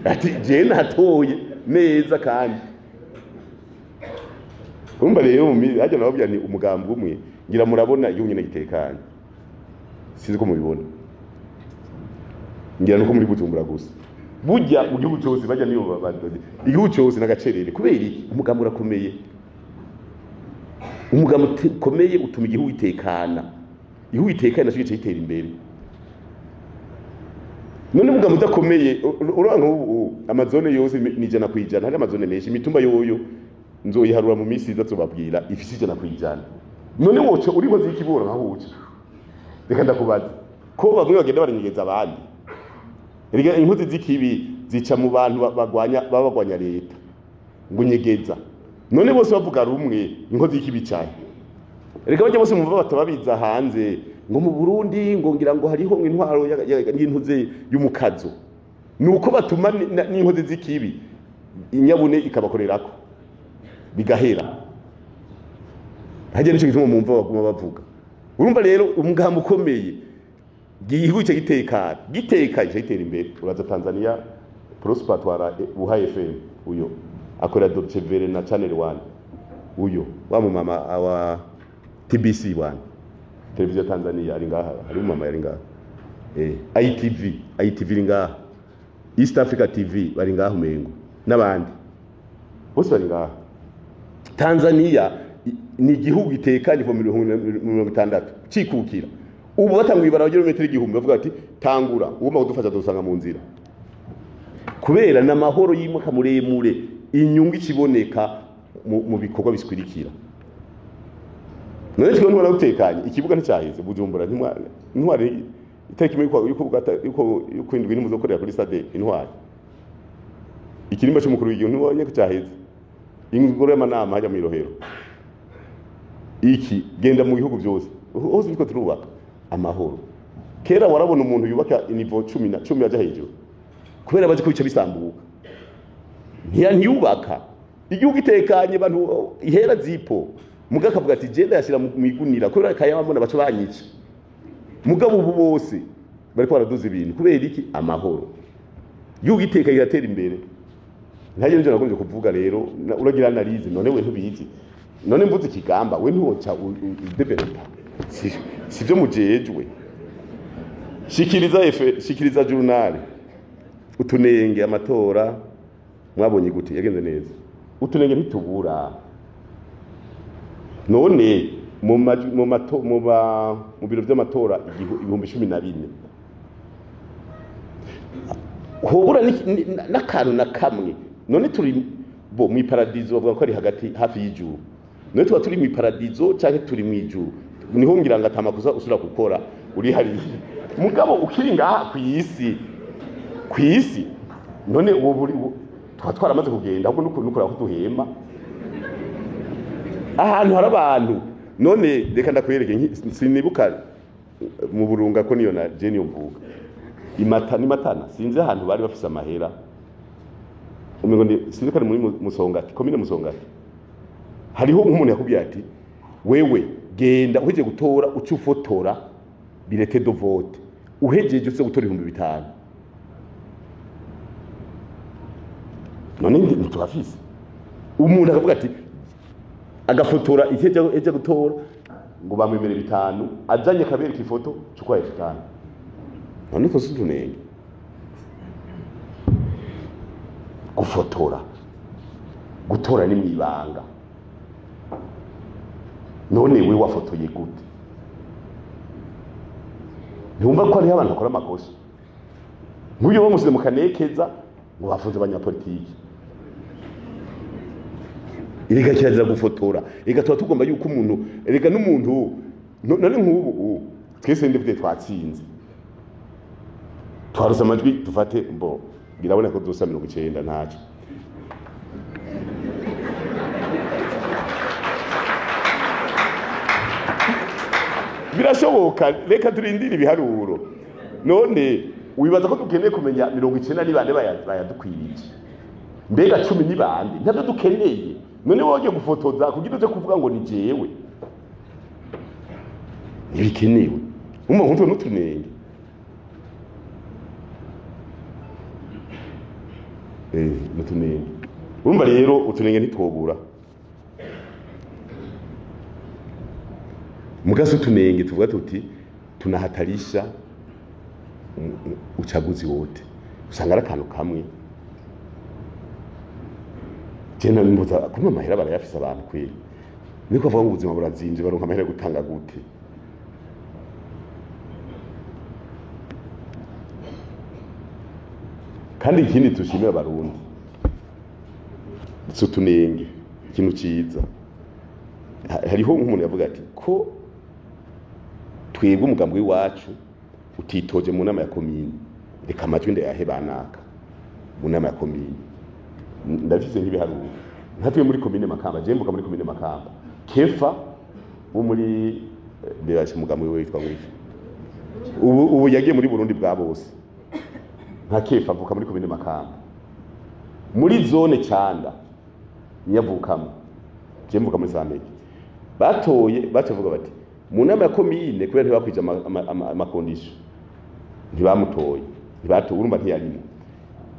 S1: ati jewe natoye neza. Kandi urumva rero hajya nababwira ni umugambi umwe, ngira murabona igihugu nyene gitekanye, sinzi ko mubibona, ngira nuko muri Bujumbura gusa. Burya mu gihugu cyose bajya niyo igihugu cyose nagacerere. Kubera iki? Umugambi urakomeye. Umugambi ukomeye utuma igihugu gitekana, igihugu gitekana naco gica gitera imbere. None umugambi udakomeye uranka ubu amazone yose ni 100%, hari amazone menshi, imitumba yoyo nzoyiharura mu minsi iza tubabwira ifise 100%. None woce uri nkozi y'ikiburo nka woce, reka ndakubaza ko bamwe bagenda baranyegeza abandi. Erega inkozi z'ikibi zica mu bantu babagwanya leta ngo nyegeza. None bose bavuga rumwe, inkozi y'ikibi cyane. Erega bajya bose mumva batababiza hanze ngo mu Burundi ngo ngira ngo hariho intwaro y'intuze y'umukazo. Nuko batuma n'inkozi z'ikibi inyabune ikabakorerako bigahera. Hajya nico gituma mumva baguma bavuga. Urumva rero umugambi ukomeye igihugu cyo gitekana, gitekaye gitera imbere. Uraza Tanzania Prosper twara Buha FM. Uyo akorera Deutsche Welle na Channel 1, uyo wa mumama wa TBC 1, televiziyo Tanzania, ari ngaha. Hari umumama yari ngaha, ITV, ITV iri ngaha, East Africa TV bari ngaha umengo, n'abandi bose bari ngaha. Tanzania ni igihugu gitekanye kuva 1960 cikukira. Ubu batanguye ibarabara ry'ibirometero 1000, bavuga ati tangura ugomba kudufasha dusanga mu nzira, kubera n'amahoro y'imwaka muremure, inyungu ikiboneka mu bikorwa biswirikira. None twe ntwara utekanye, ikibuga nticyaheze Bujumbura, ntwari itariki imwe yuko indwi ntimuzokorera kuri stade Intwari, ikirimba cy'umukuru w'igihugu ntibonye ko cyaheze, ingoro y'amanama hajya mu Irohero, iki genda mu bihugu byose hose niko turubaka amahoro. Kera warabona umuntu yubaka inivo 10 na 10 aja hejuru, kubera bazi ko bice bisambuka, ntiyubaka igihugu itekanye, abantu ihera zipo muga akavuga ati genda yashira mu igunira kubera kayabambona baco banyica. Mugabo ubu bose bariko baraduza ibintu kubera iki? Amahoro. Igihugu itekanye iratera imbere. Ntaje nje nagombye kuvuga rero, uragira analyse, none we ntubizi, none mvuze ikigamba we ntiwoca udevelopa, sivyo mujejwe. Shikiriza efe, shikiriza journal, utunenge amatora mwabonye gute yagenze neza? Utunenge ntitubura. None mu mu mato mu ba mu biro by'amatora 14,000 hobura n'akantu na kamwe. None turi bo mu paradizo, bavuga ko ari hagati hafi y'ijuru. None tuba turi mu paradizo canke turi mu ijuru? Niho ngira ngo atamakuza usura gukora uri hariya, mugabo ukiri ngaha kw'isi, kw'isi none ubu tuba twaramaze kugenda, ahubwo nukora ko duhema ahantu hari abantu. None reka ndakwereke, sinibuka mu Burunga ko niyo na je niyo mvuga imata ni Matana, sinzi ahantu bari bafise amahera umengo ndi sinzi ko ari muri Musongati, komine Musongati. Hariho nk'umuntu yakubwiye ati wewe genda uhejeje gutora uce ufotora bulletin de vote, uhejeje uze gutora 5000. None ntitubafise umuntu akavuga ati agafotora ikeje gutora ngo bamwemere 5, azanye kabereka ifoto cukwa 5. None ko situnenge gufotora, gutora ni mwibanga. None we wafotoye gute? Ntiwumva ko hariho abantu bakora amakosa? Nk'uyu bamusize mu kanekeza ngo bafunze abanyapolitiki. Erega kirazira gufotora. Erega tuba tugomba yuko umuntu, erega n'umuntu, none nk'ubu twese ndivye twatsinze, twarose amajwi, dufate mbo birabona ko dusa 90 ntaco. Birashoboka, reka turindire ibiharuro. None wibaza ko dukeneye kumenya 90 ni bande bayadukwirije? Mbega 10 ni bande? Ntavyo dukeneye. None wowe gufotoza kugira uje kuvuga ngo ni jewe, ntibikenewe. Umuntu nk'utwo n'utunenge n'utunenge. Urumva rero utunenge ntitwobura. Mugasi utunenge tuvuga tuti tunahatarisha uchaguzi wote, usanga ari akantu kamwe. Jena mbuza kuma amahera barayafise abantu kweli, niko avuga ngo ubuzima burazimvye, baronka amahera gutanga gute? Kandi ikindi tushimira abarundi si utunenge, ikintu ciza hariho nk'umuntu yavuga ati ko twebwe umugambi w'iwacu utitoje mu nama ya komine, reka amajwi ndayahe banaka mu nama ya komine. Ndafise nk'ibiharuro nka muri komine Makamba, je mvuka muri komine Makamba, Kefa wo muri biraje umugambi we witwa ngwiki ubu yagiye muri Burundi bwa bose, nka Kefa avuka muri komine Makamba muri zone Canda niyavukamo, je mvuka muri Sameke. Batoye bacavuga bati mu nama ya komine kubera ntibakwije amakondisho ntibamutoye, ntibatoye, urumva ntiyarimo.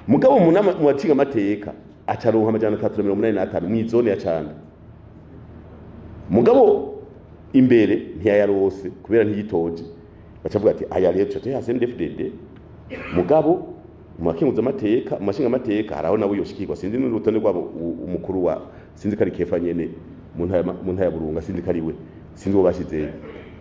S1: Mugabo mu nama mu bacinga amateka Acaronka 385 mu zone ya Canda. Mugabo imbere ntiyayarose kubera ntiyitoje. Bacavuga ati aya rero cyo ya CNDD-FDD, mugabo mu bakenguza amateka, mu mashinga amateka haraho nabo yoshikirwa, sinzi n'urutonde rwabo, umukuru wa sinzi kari Kefa nyene mu ntara ya Burunga, sinzi kari we, sinzi uwo bashizeyo.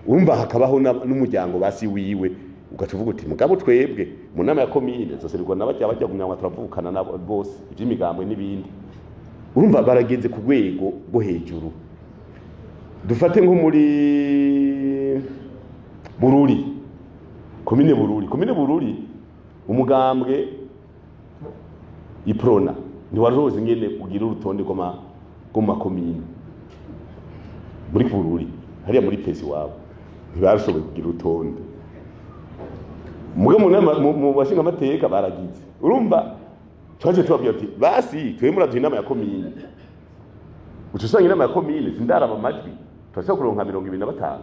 S1: Urumva hakabaho n'umuryango basi wiwe, ugaca uvuga uti mugabo twebwe mu nama ya komine zoserwa n'abajya bajya kumyangwa, turavukana nabo bose iby'imigambwe n'ibindi. Urumva barageze ku rwego rwo hejuru. Dufate nko muri Bururi, komine Bururi, komine Bururi umugambwe Iprona ntiwaroze ingene ugira urutonde rw'amakomine muri Bururi, hariya muri pesi wabo ntibashoboye kugira urutonde. Muga mu nama mu bashinga amateka baragize. Urumva twaje tubabwira ati basi twe muraduha inama ya komine, uca usanga inama ya komine sindaraba amajwi turashobora kuronka 25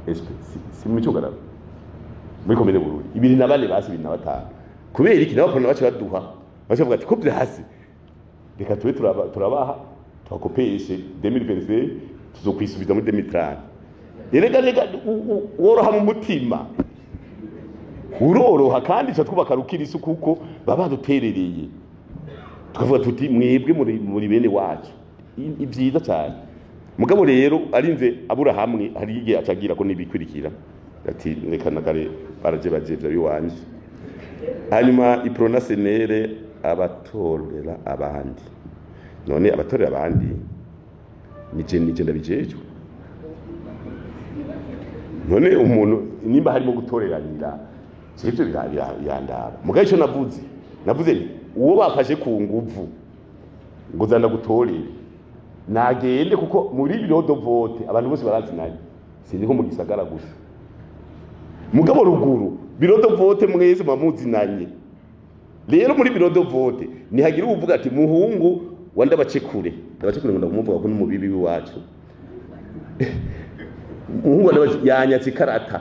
S1: SP si mu cyugararo muri komine Bururi 24 basi 25. Kubera iki nabo baca baduha, baca bavuga ati ko byasi reka tube turabaha twakopeshe 2025 tuzokwisubiza muri 2030. Erega rega woroha mu mutima, uroroha kandi ca twubaka rukirisu kuko baba baduterereye, tukavuga tuti mwebwe muri bene wacu, ibyiza cyane. Mugabo rero arinze abura hamwe hari igihe acagira ko nibikurikira ati reka nagare baraje bajevya biwanje. Hanyuma Iprona senere abatorera abandi, none abatorera abandi nije ndabijejwe. None umuntu nimba harimo gutoreranira sivyo birandaba. Mugabo ico navuze nti uwo bafashe ku nguvu ngo zanda gutorere nagende, kuko muri bureau de vote abantu bose barazinanye, sinzi nko mu gisagara gusa. Mugabo ruguru bureau de vote mwese mamuzinanye. Rero muri bureau de vote nihagira uvuga ati muhungu wa ndabacekure, ndabacekure ngo ndamumuvuga ko n'umubibi wacu muhungu yanyatse ikarata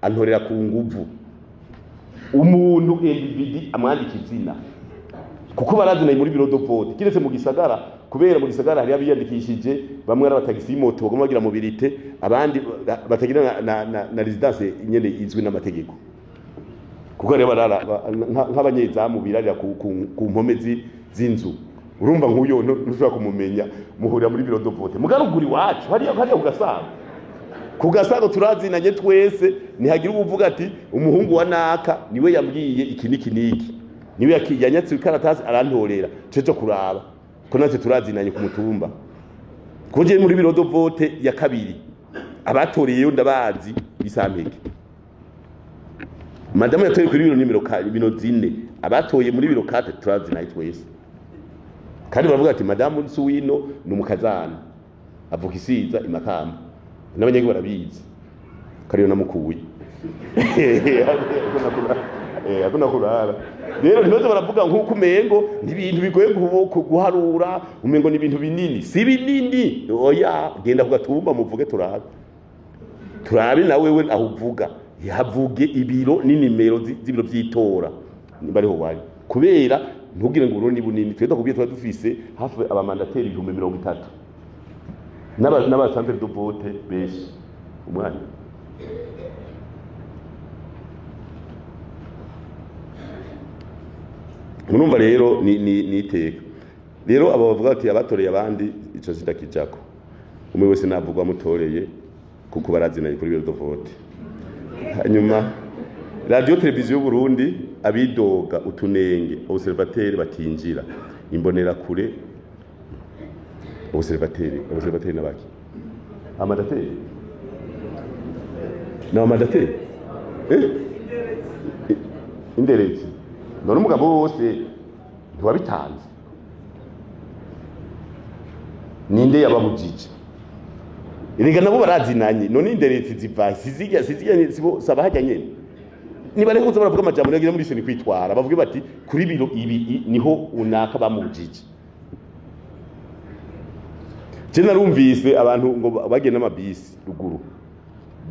S1: antorera ku nguvu. Umuntu individu amwandika izina kuko barazinanye muri bureau de vote, kiretse mu gisagara, kubera mu gisagara hari abiyandikishije bamwe ari abatagisi y'imoto bagomba bagira mobilité, abandi batagira na residence nyene izwi n'amategeko, kuko rero barara nk'abanyezamu birarira ku mpome z'inzu. Urumva nk'uyo ntushobora kumumenya, muhurira muri bureau de vote. Mugaruguri wacu hariya kugasago, kugasago turazinanye twese, nihagira uvuga ati umuhungu wa naka niwe yambwiye iki niki niki, niwe yanyatse ikaratasi arantorera, cejo kuraba ko natwe turazinanye ku mutumba. Koje muri bureau de vote ya kabiri abatoreyeyo ndabazi bisampeke. Madamu yatoye kuri biro nimero bino zine, abatoye muri biro 4 turazinanye twese. Kandi baravuga ati madamu Nsuwino ni umukazana avuka isiza imakamba, n'abanyagihugu barabizi kariyo namukuye akuna kurara. Rero ntibaze baravuga nkuko umengo ni ibintu bigoye guharura, umengo ni ibintu binini. Si binini, oya genda kugatumba muvuge turabe, turabe na wewe aho uvuga yavuge ibiro n'inimero z'ibiro by'itora nimba ariho wari, kubera ntugire ngo urundi bunini. Twenda kubwiye tuba dufise hafi abamandateri 30,000 n'aba centre de vote benshi umwanya. Murumva rero ni iteka. Rero abo bavuga ati abatoreye abandi ico sidakijako, umwe wese navugwa mutoreye kuko barazinanye kuri bureau de vote. Hanyuma radio televiziyo y'u Burundi abidoga utunenge observateur batinjira imbonera kure, observateur nabaki amadateri na amadateri inderezi. None umugabo wose ntiwabitanze, ninde yababujije? Erega nabo barazinanye. None inderezi ziva sizijya sibo sabahajya nyene, niba rero kuza baravuga amajambo yagira muri seni kwitwara, bavuge bati kuri biro ibi niho unaka bamubujije. Je narumvise abantu ngo bagenda n'amabisi ruguru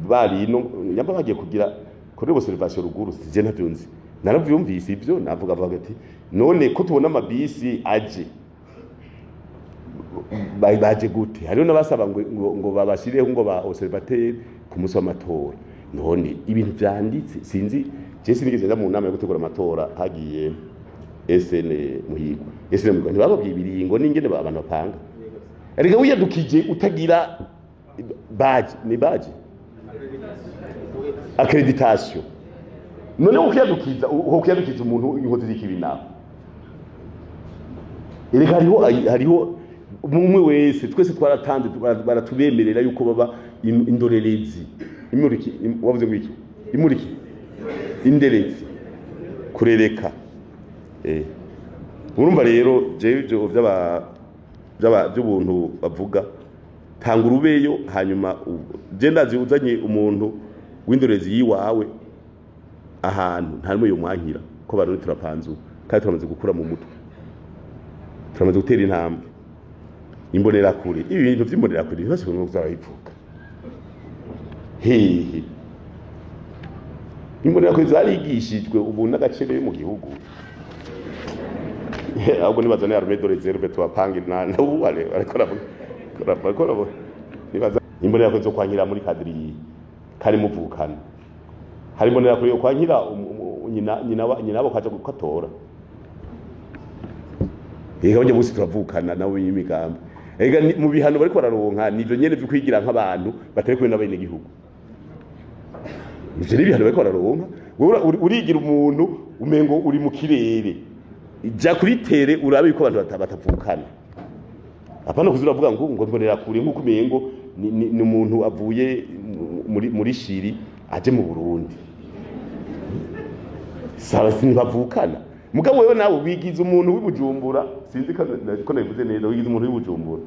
S1: bari no nyamba bagiye kugira kuri observation ruguru, sije ntavyonzi Naravyumvise ivyo navuga avuga ati none ko tubona amabisi aje baje gute? Hariho n'abasaba ngo babashireho ngo ba observateur ku munsi w'amatora. None ibintu vyanditse, sinzi je sinigeze nja mu nama yo gutegura amatora, hagiye SN Muhigwa. SN Muhigwa ntibababwiye ibiringo n'ingene abantu bapanga. Erega wiyadukije utagira badge, ni badge accreditation. None ukiyadukiza umuntu inkozi z'ikibi nawe. Erega hariho umwe wese, twese twaratanze, baratubemerera yuko baba indorerezi. Imuriki, wavuze ngo iki? Imuriki. Inderezi. Kurereka. Urumva rero jewe ivyo by'ubuntu bavuga, tanga urubeyo, hanyuma je ndazi uzanye umuntu w'indorezi yiwawe ahantu nta numwe yomwankira, ko barundi turapanzu kandi turamaze gukura mu mutwe, turamaze gutera intambwe. Imbonerakure, ibi bintu vy'imbonerakure ntibashobora no kuzabivuga hehe. Imbonerakure zarigishijwe ubu n'agaciro mu gihugu, ahubwo nibaza ni armée de réserve tubapange na ubu ariko aravuga nibaza imbonerakure zo kwankira muri kadiri kari muvukana. Hari imbonerakure yo kwankira nyina bo kaje gukatora. Ega bajya bose turavukana nabo y'imigambi. Ega mu bihano bariko bararonka nivyo nyene vyo kwigira nk'abantu batari kumwe n'abene gihugu. Ivyo ni bihano bariko bararonka. Wewe urigira umuntu umengo uri mu kirere. Ija kuri tere urabe yuko abantu batavukana. Apana kuzura avuga ngo mbonera kure nkuko umengo ni umuntu avuye muri Shiri aje mu Burundi. Saba sinibavukana. Mugabo wewe nawe wigize umuntu w'ibujumbura, sinzi ko nabivuze neza, wigize umuntu w'ibujumbura.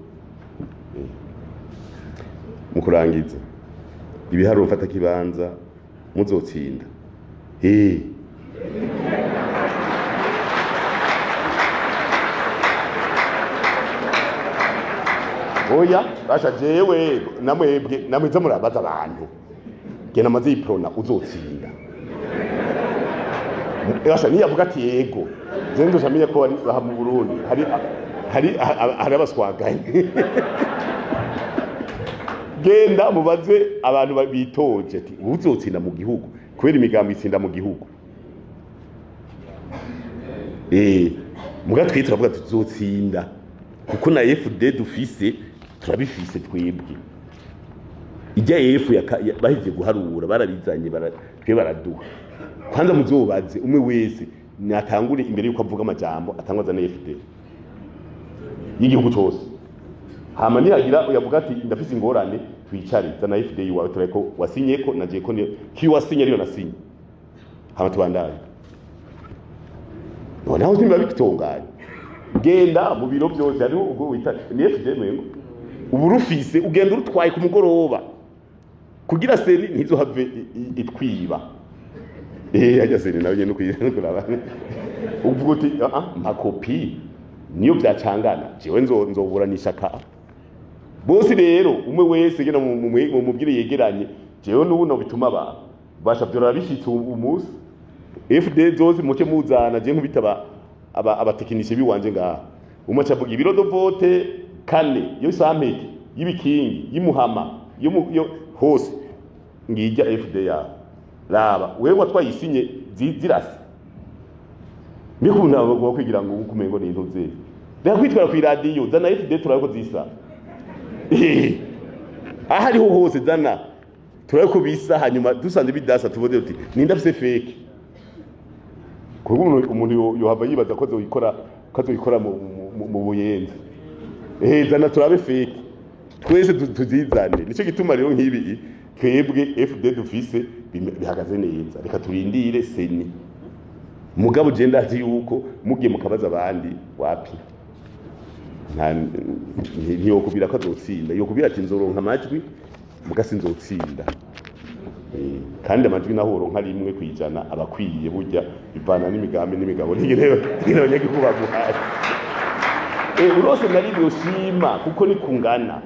S1: Mu kurangiza ibiharuro mfata kibanza muzotsinda. Oya, basha jewe namwebwe namwiza murabaza abantu. Gena maze iprona uzotsinda. Basha niyavuga ati yego. Je ndo shamenya ko ari aha mu Burundi hari abaswaganye. Genda mubaze abantu bitoje ati uzotsinda mu gihugu kubera imigambi itsinda mu gihugu. Muga twitwa avuga tuzotsinda kuko na FD dufise turabifise twebwe. Ijya F bahije guharura barabizanye twe baraduha. Kwanza muzobaze umwe wese natangure imbere yuko avuga amajambo atangwaza na FD y'igihugu cyose. Hama nihagira uyavuga ati ndafise ingorane twicare zana FD yiwawe tureko wasinye ko naje ko ki wasinye ariyo nasinye. Hama tubandanye. None aho simba bitunganye. Genda mu biro byose hariho ubwo wita ni FD mwengo. Uburufise ugenda urutwaye ku mugoroba kugira seni ntizohave itwiba. Ajya seni nawe nyene kuraba. Uvuga uti mpa kopi niyo byacangana jewe nzoburanisha ka bose. Rero umwe wese gena mu mubwire yegeranye jewe n'ubu no bituma ba basha byora bishitse umunsi FD zose muke muzana je nkubita abatekinisiye biwanje ngaha. Umwe acavuga ibiro do vote kane yo sampeke y'ibikingi y'imuhama yo hose ngijya FD ya raba wewe watwayisinye zirasa mikuna bagwa kwigira ngo ukumengo ni intuze reka kwitwara ku radio zana FD turabiko zisa aha ariho hose zana turabiko bisa hanyuma dusanze bidasa tuvuze uti ninda afise fake. Kuko umuntu yohava yibaza ko azoyikora mu buyenzi. Zana turabe fake twese tuzizane. Nico gituma rero nk'ibi twebwe FD dufise bihagaze neza. Reka turindire seni. Mugabo je ndazi yuko mugiye mukabaza abandi wapi ntiyokubwira ko azotsinda, yokubwira ati nzoronka amajwi muga sinzotsinda. Kandi amajwi naho uronka rimwe kwijana abakwiye burya bivana n'imigambi n'imigabo n'ingene abanyagihugu baguhaye. Urose na rimwe ushima kuko ni kungana.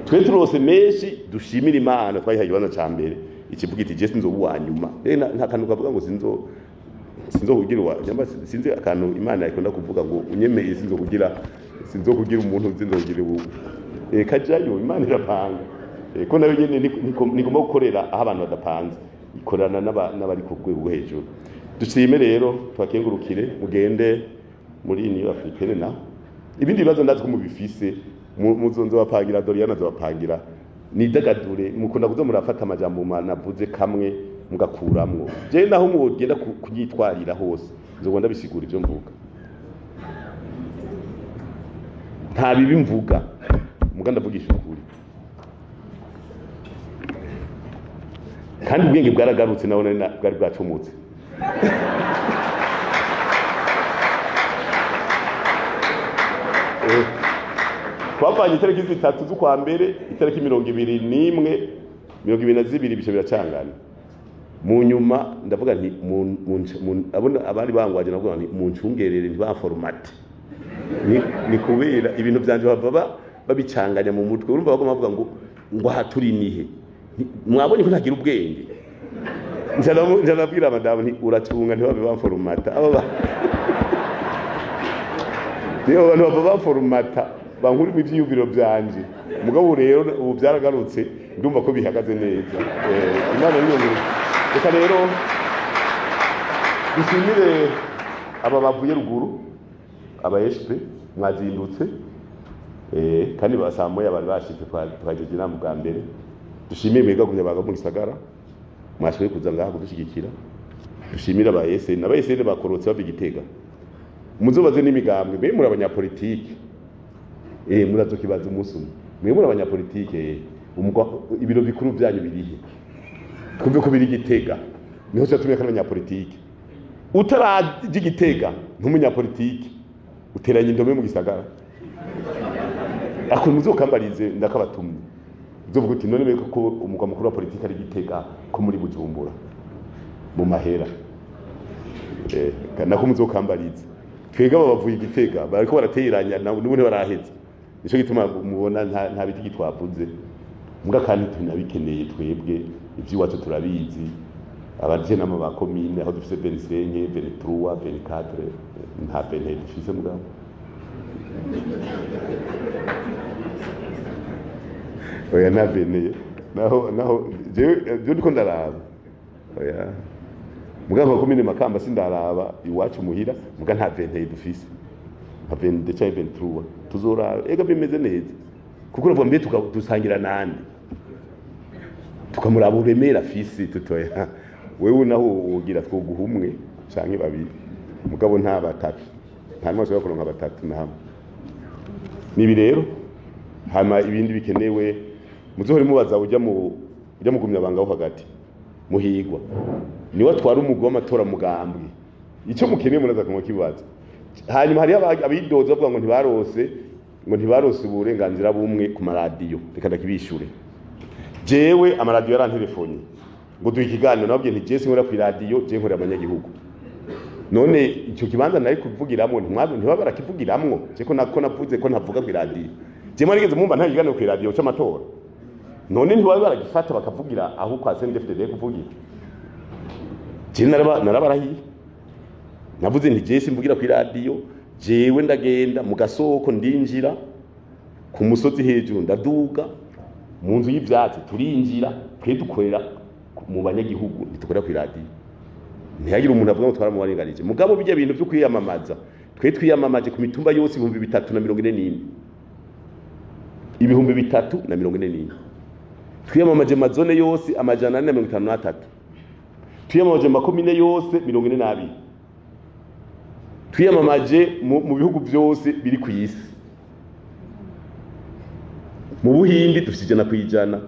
S1: Twe turose menshi dushimira Imana twayihaye ikibanza ca mbere. Ikivuga iti je sinzoba uwa nyuma. Nta kantu kavuga ngo sinzo Sinzokugira wa cyangwa sinzi akantu Imana ikunda kuvuga ngo unyemeye sinzokugira umuntu, sinzokugira ubu kajayo. Imana irapanga, ko nayo nyene nigomba gukorera aho abantu badapanze, ikorana n'abari ku rwego rwo hejuru. Dushime rero, twakengurukire, mugende muri Union Africaine. Na ibindi bibazo ndazi ko mubifise, muzonzo bapangira Doriana zobapangira. Nidagadure, mukunda kuza murafata amajambo navuze kamwe mugakuramwo. Je naho mugenda kunyitwarira hose, nzogenda bisigura ivyo mvuga. Nta bibi mvuga, muga ndavugisha ukuri, kandi ubwenge bwaragarutse, naho nari bwari bwacomotse. Twavanye itariki 3 z'ukwa mbere, itariki 21, 22, bice biracangana. Mu nyuma ndavuga nti abona abari bangwaje, ndavuga nti muncungerere ntibaformate, ni kubera ibintu byanje bava babicanganya mu mutwe. Urumva bagoma bavuga ngo aha turi nihe? Mwabonye ko ntagira ubwenge. Ncanabwira madamu nti uracunga ntibabe bamformata aba niyo abantu bava baformata bankuri mu ivyiyumviro vyanje. Mugabo rero ubu byaragarutse, ndumva ko bihagaze neza. Imana niyo nkuru. Reka rero dushimire aba bavuye ruguru, aba SP mwazindutse, kandi basamoya bari bashitse, twagejeje inama bwa mbere. Dushimire mwebwe gumya baga mu gisagara mwashoboye kuza ngaha kudushigikira. Dushimire aba SN, aba SN bakorotse bava Igitega. Muzobaze n'imigambwe, mwe muri abanyapolitike, murazokibaza umunsi umwe. Mwe muri abanyapolitike, ibiro bikuru byanyu birihe? Twumve ko biri Igitega, niho tuzatumye ko abanyapolitike. Utaraje Igitega ntumunyapolitike, uteranya indome mu gisagara. Ako muzokambarize ndakabatumye, uzovuga uti none mbega ko umugwa mukuru wa politike ari Igitega, ko muri Bujumbura mu mahera? Nako muzokambarize. Twebwe aba bavuye Igitega bariko barateranya n'ubundi baraheze, nico gituma mubona nta biti twavuze. Muga kandi tunabikeneye twebwe, ivy'iwacu turabizi. Abaje nama ba komine aho dufise 25, 23, 24, nta 20 dufise mugabo. Oya, nta 20 naho jewe ndiko ndaraba. Oya, mugabo nka komine Makamba sindaraba iwacu muhira, muga nta 20 dufise, nka 22 canke 23 tuzoraba. Ega bimeze neza, kuko uravuga mbe dusangira nande, tukamuraba uremera afise, tutoya wewe naho ugira twoguha umwe canke babiri, mugabo nta batatu, nta n'umwe ashobora kuronka batatu na hamwe. Nibi rero hama ibindi bikenewe muzohore mubaza ujya mu ujya mugumya banga wo hagati muhigwa, niwe atwara umugwi w'amatora mugambwe. Icyo mukeneye muraza kumukibaza. Hanyuma hari abidoza bavuga ngo ntibarose uburenganzira bumwe ku maradiyo. Reka ndakibishure. Jewe amaradiyo yarantelefone ngo duhe ikiganiro, nababwiye nti jewe sinkora ku iradiyo, jewe nkorera abanyagihugu. None icyo kibanza nari kuvugiramwo ntibaba barakivugiramwo? Je ko nako navuze ko ntavuga ku iradiyo, je mwarigeze mumva nta kiganiro ku iradiyo c'amatora? None ntibaba baragifata bakavugira aho kwa CNDD-FDD kuvugira? Je narabarahiye, navuze nti jewe simvugira ku iradiyo, jewe ndagenda mu gasoko, ndinjira ku musozi hejuru, ndaduga mu nzu y'ivyatsi, turinjira. Twe dukorera mu banyagihugu, ntitukorera ku iradiyo. Ntihagire umuntu avuga ngo twaramubarenganije. Mugabo bijya bintu byo kwiyamamaza, twe twiyamamaje ku mitumba yose 3044, 3044. Twiyamamaje mazone yose 453, twiyamamaje mu makomine yose 42, twiyamamaje mu bihugu byose biri ku isi. Mu Buhindi dufite 100%,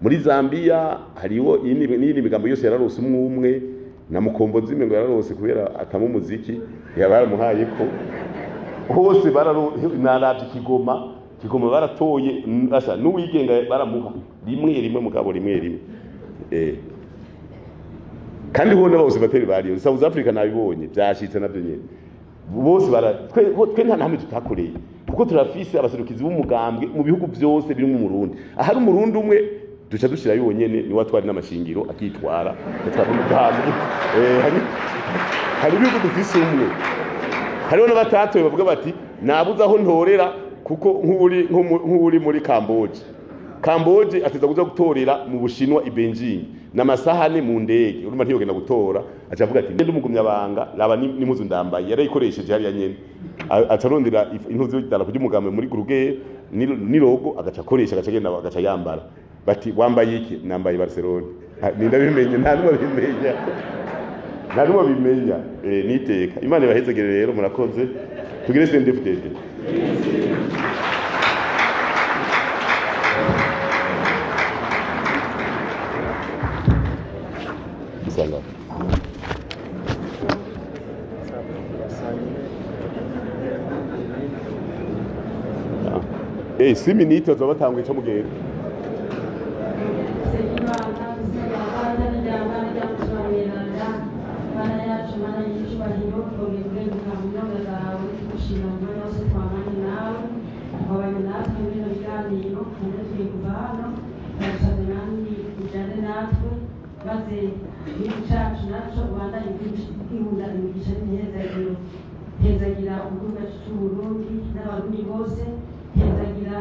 S1: muri Zambia hariho n'iyindi migambo yose yararose umwe umwe, na Mukombozi ngo yararose kubera atama umuziki, yaba yaramuhaye ko hose bararo. Naravye Kigoma baratoye asa n'uwigenga, baramuha rimwe rimwe, mugabo rimwe rimwe. Kandi ho n'abose bateri bariyo South Africa nabibonye byashitse navyo nyene bose bara twe nta namwe tutakoreye, kuko turafise abaserukizi b'umugambwe mu bihugu byose birimo Umurundi. Ahari Umurundi umwe duca dushira yonyene, niwe atwara n'amashingiro, akitwara atwara umugambwe. Hari ibihugu dufise umwe. Hariho n'abatatoye bavuga bati nabuze aho ntorera, kuko nk'uri muri Kamboje. Kamboje ateza kuja gutorera mu Bushinwa i Beijing n'amasahane mu ndege, urumva ntiyogenda gutora. Aca avuga ati ngende umugumyabanga, raba n'impuzu ndambaye yarayikoresheje hariya nyene. Aca arondera impuzu y'idarapo ry'umugambi muri Guruge ni logo, agaca akoresha, agaca agenda agaca yambara. Bati wambaye iki? Nambaye Barcelona. Ninda bimenye, nta numwe bimenya, nta numwe bimenya. Niteka Imana ibahezegere rero, murakoze. Tugire CNDD-FDD. Salam. 6 minutes bazoba batanguye ico mugenda.
S10: Mana yacu, Mana y'icyubahiro, twongeye kurenguka mu nyonga zawe, tugushima mu mwanya wose twabanye nawe, wabanye natwe muri bino biganiro. Kandi tugiye kuva hano, turagusabye Mwami ujyane natwe, maze igihugu cyacu naco ubandanye kwihunda imigisha n'imihezagiro. Hezagira igihugu cyacu c'Uburundi n'Abarundi bose, hezagira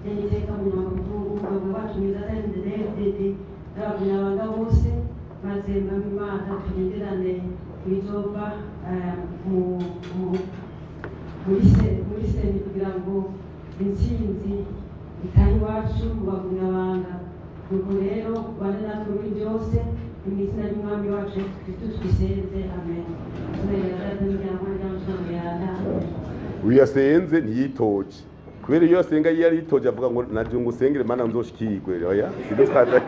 S10: n'iteka umunyamabanga umugabo wacu mwiza CNDD-FDD n'abagumyabanga bose, maze Mwami Imana tugenderane ibizova muri CENI kugira ngo intsinzi itahe iwacu mu bagumyabanga. Nuko rero ubane natwe muri byose, ni mu izina ry'Umwami wacu Yesu Kristo twisenze, amen.
S1: Uyu yasenze ntiyitoje, kubera iyo yasenga iyo yaritoje avuga ngo naje ngo usengere Mana nzoshikirwe. Oya, sibyo twaje.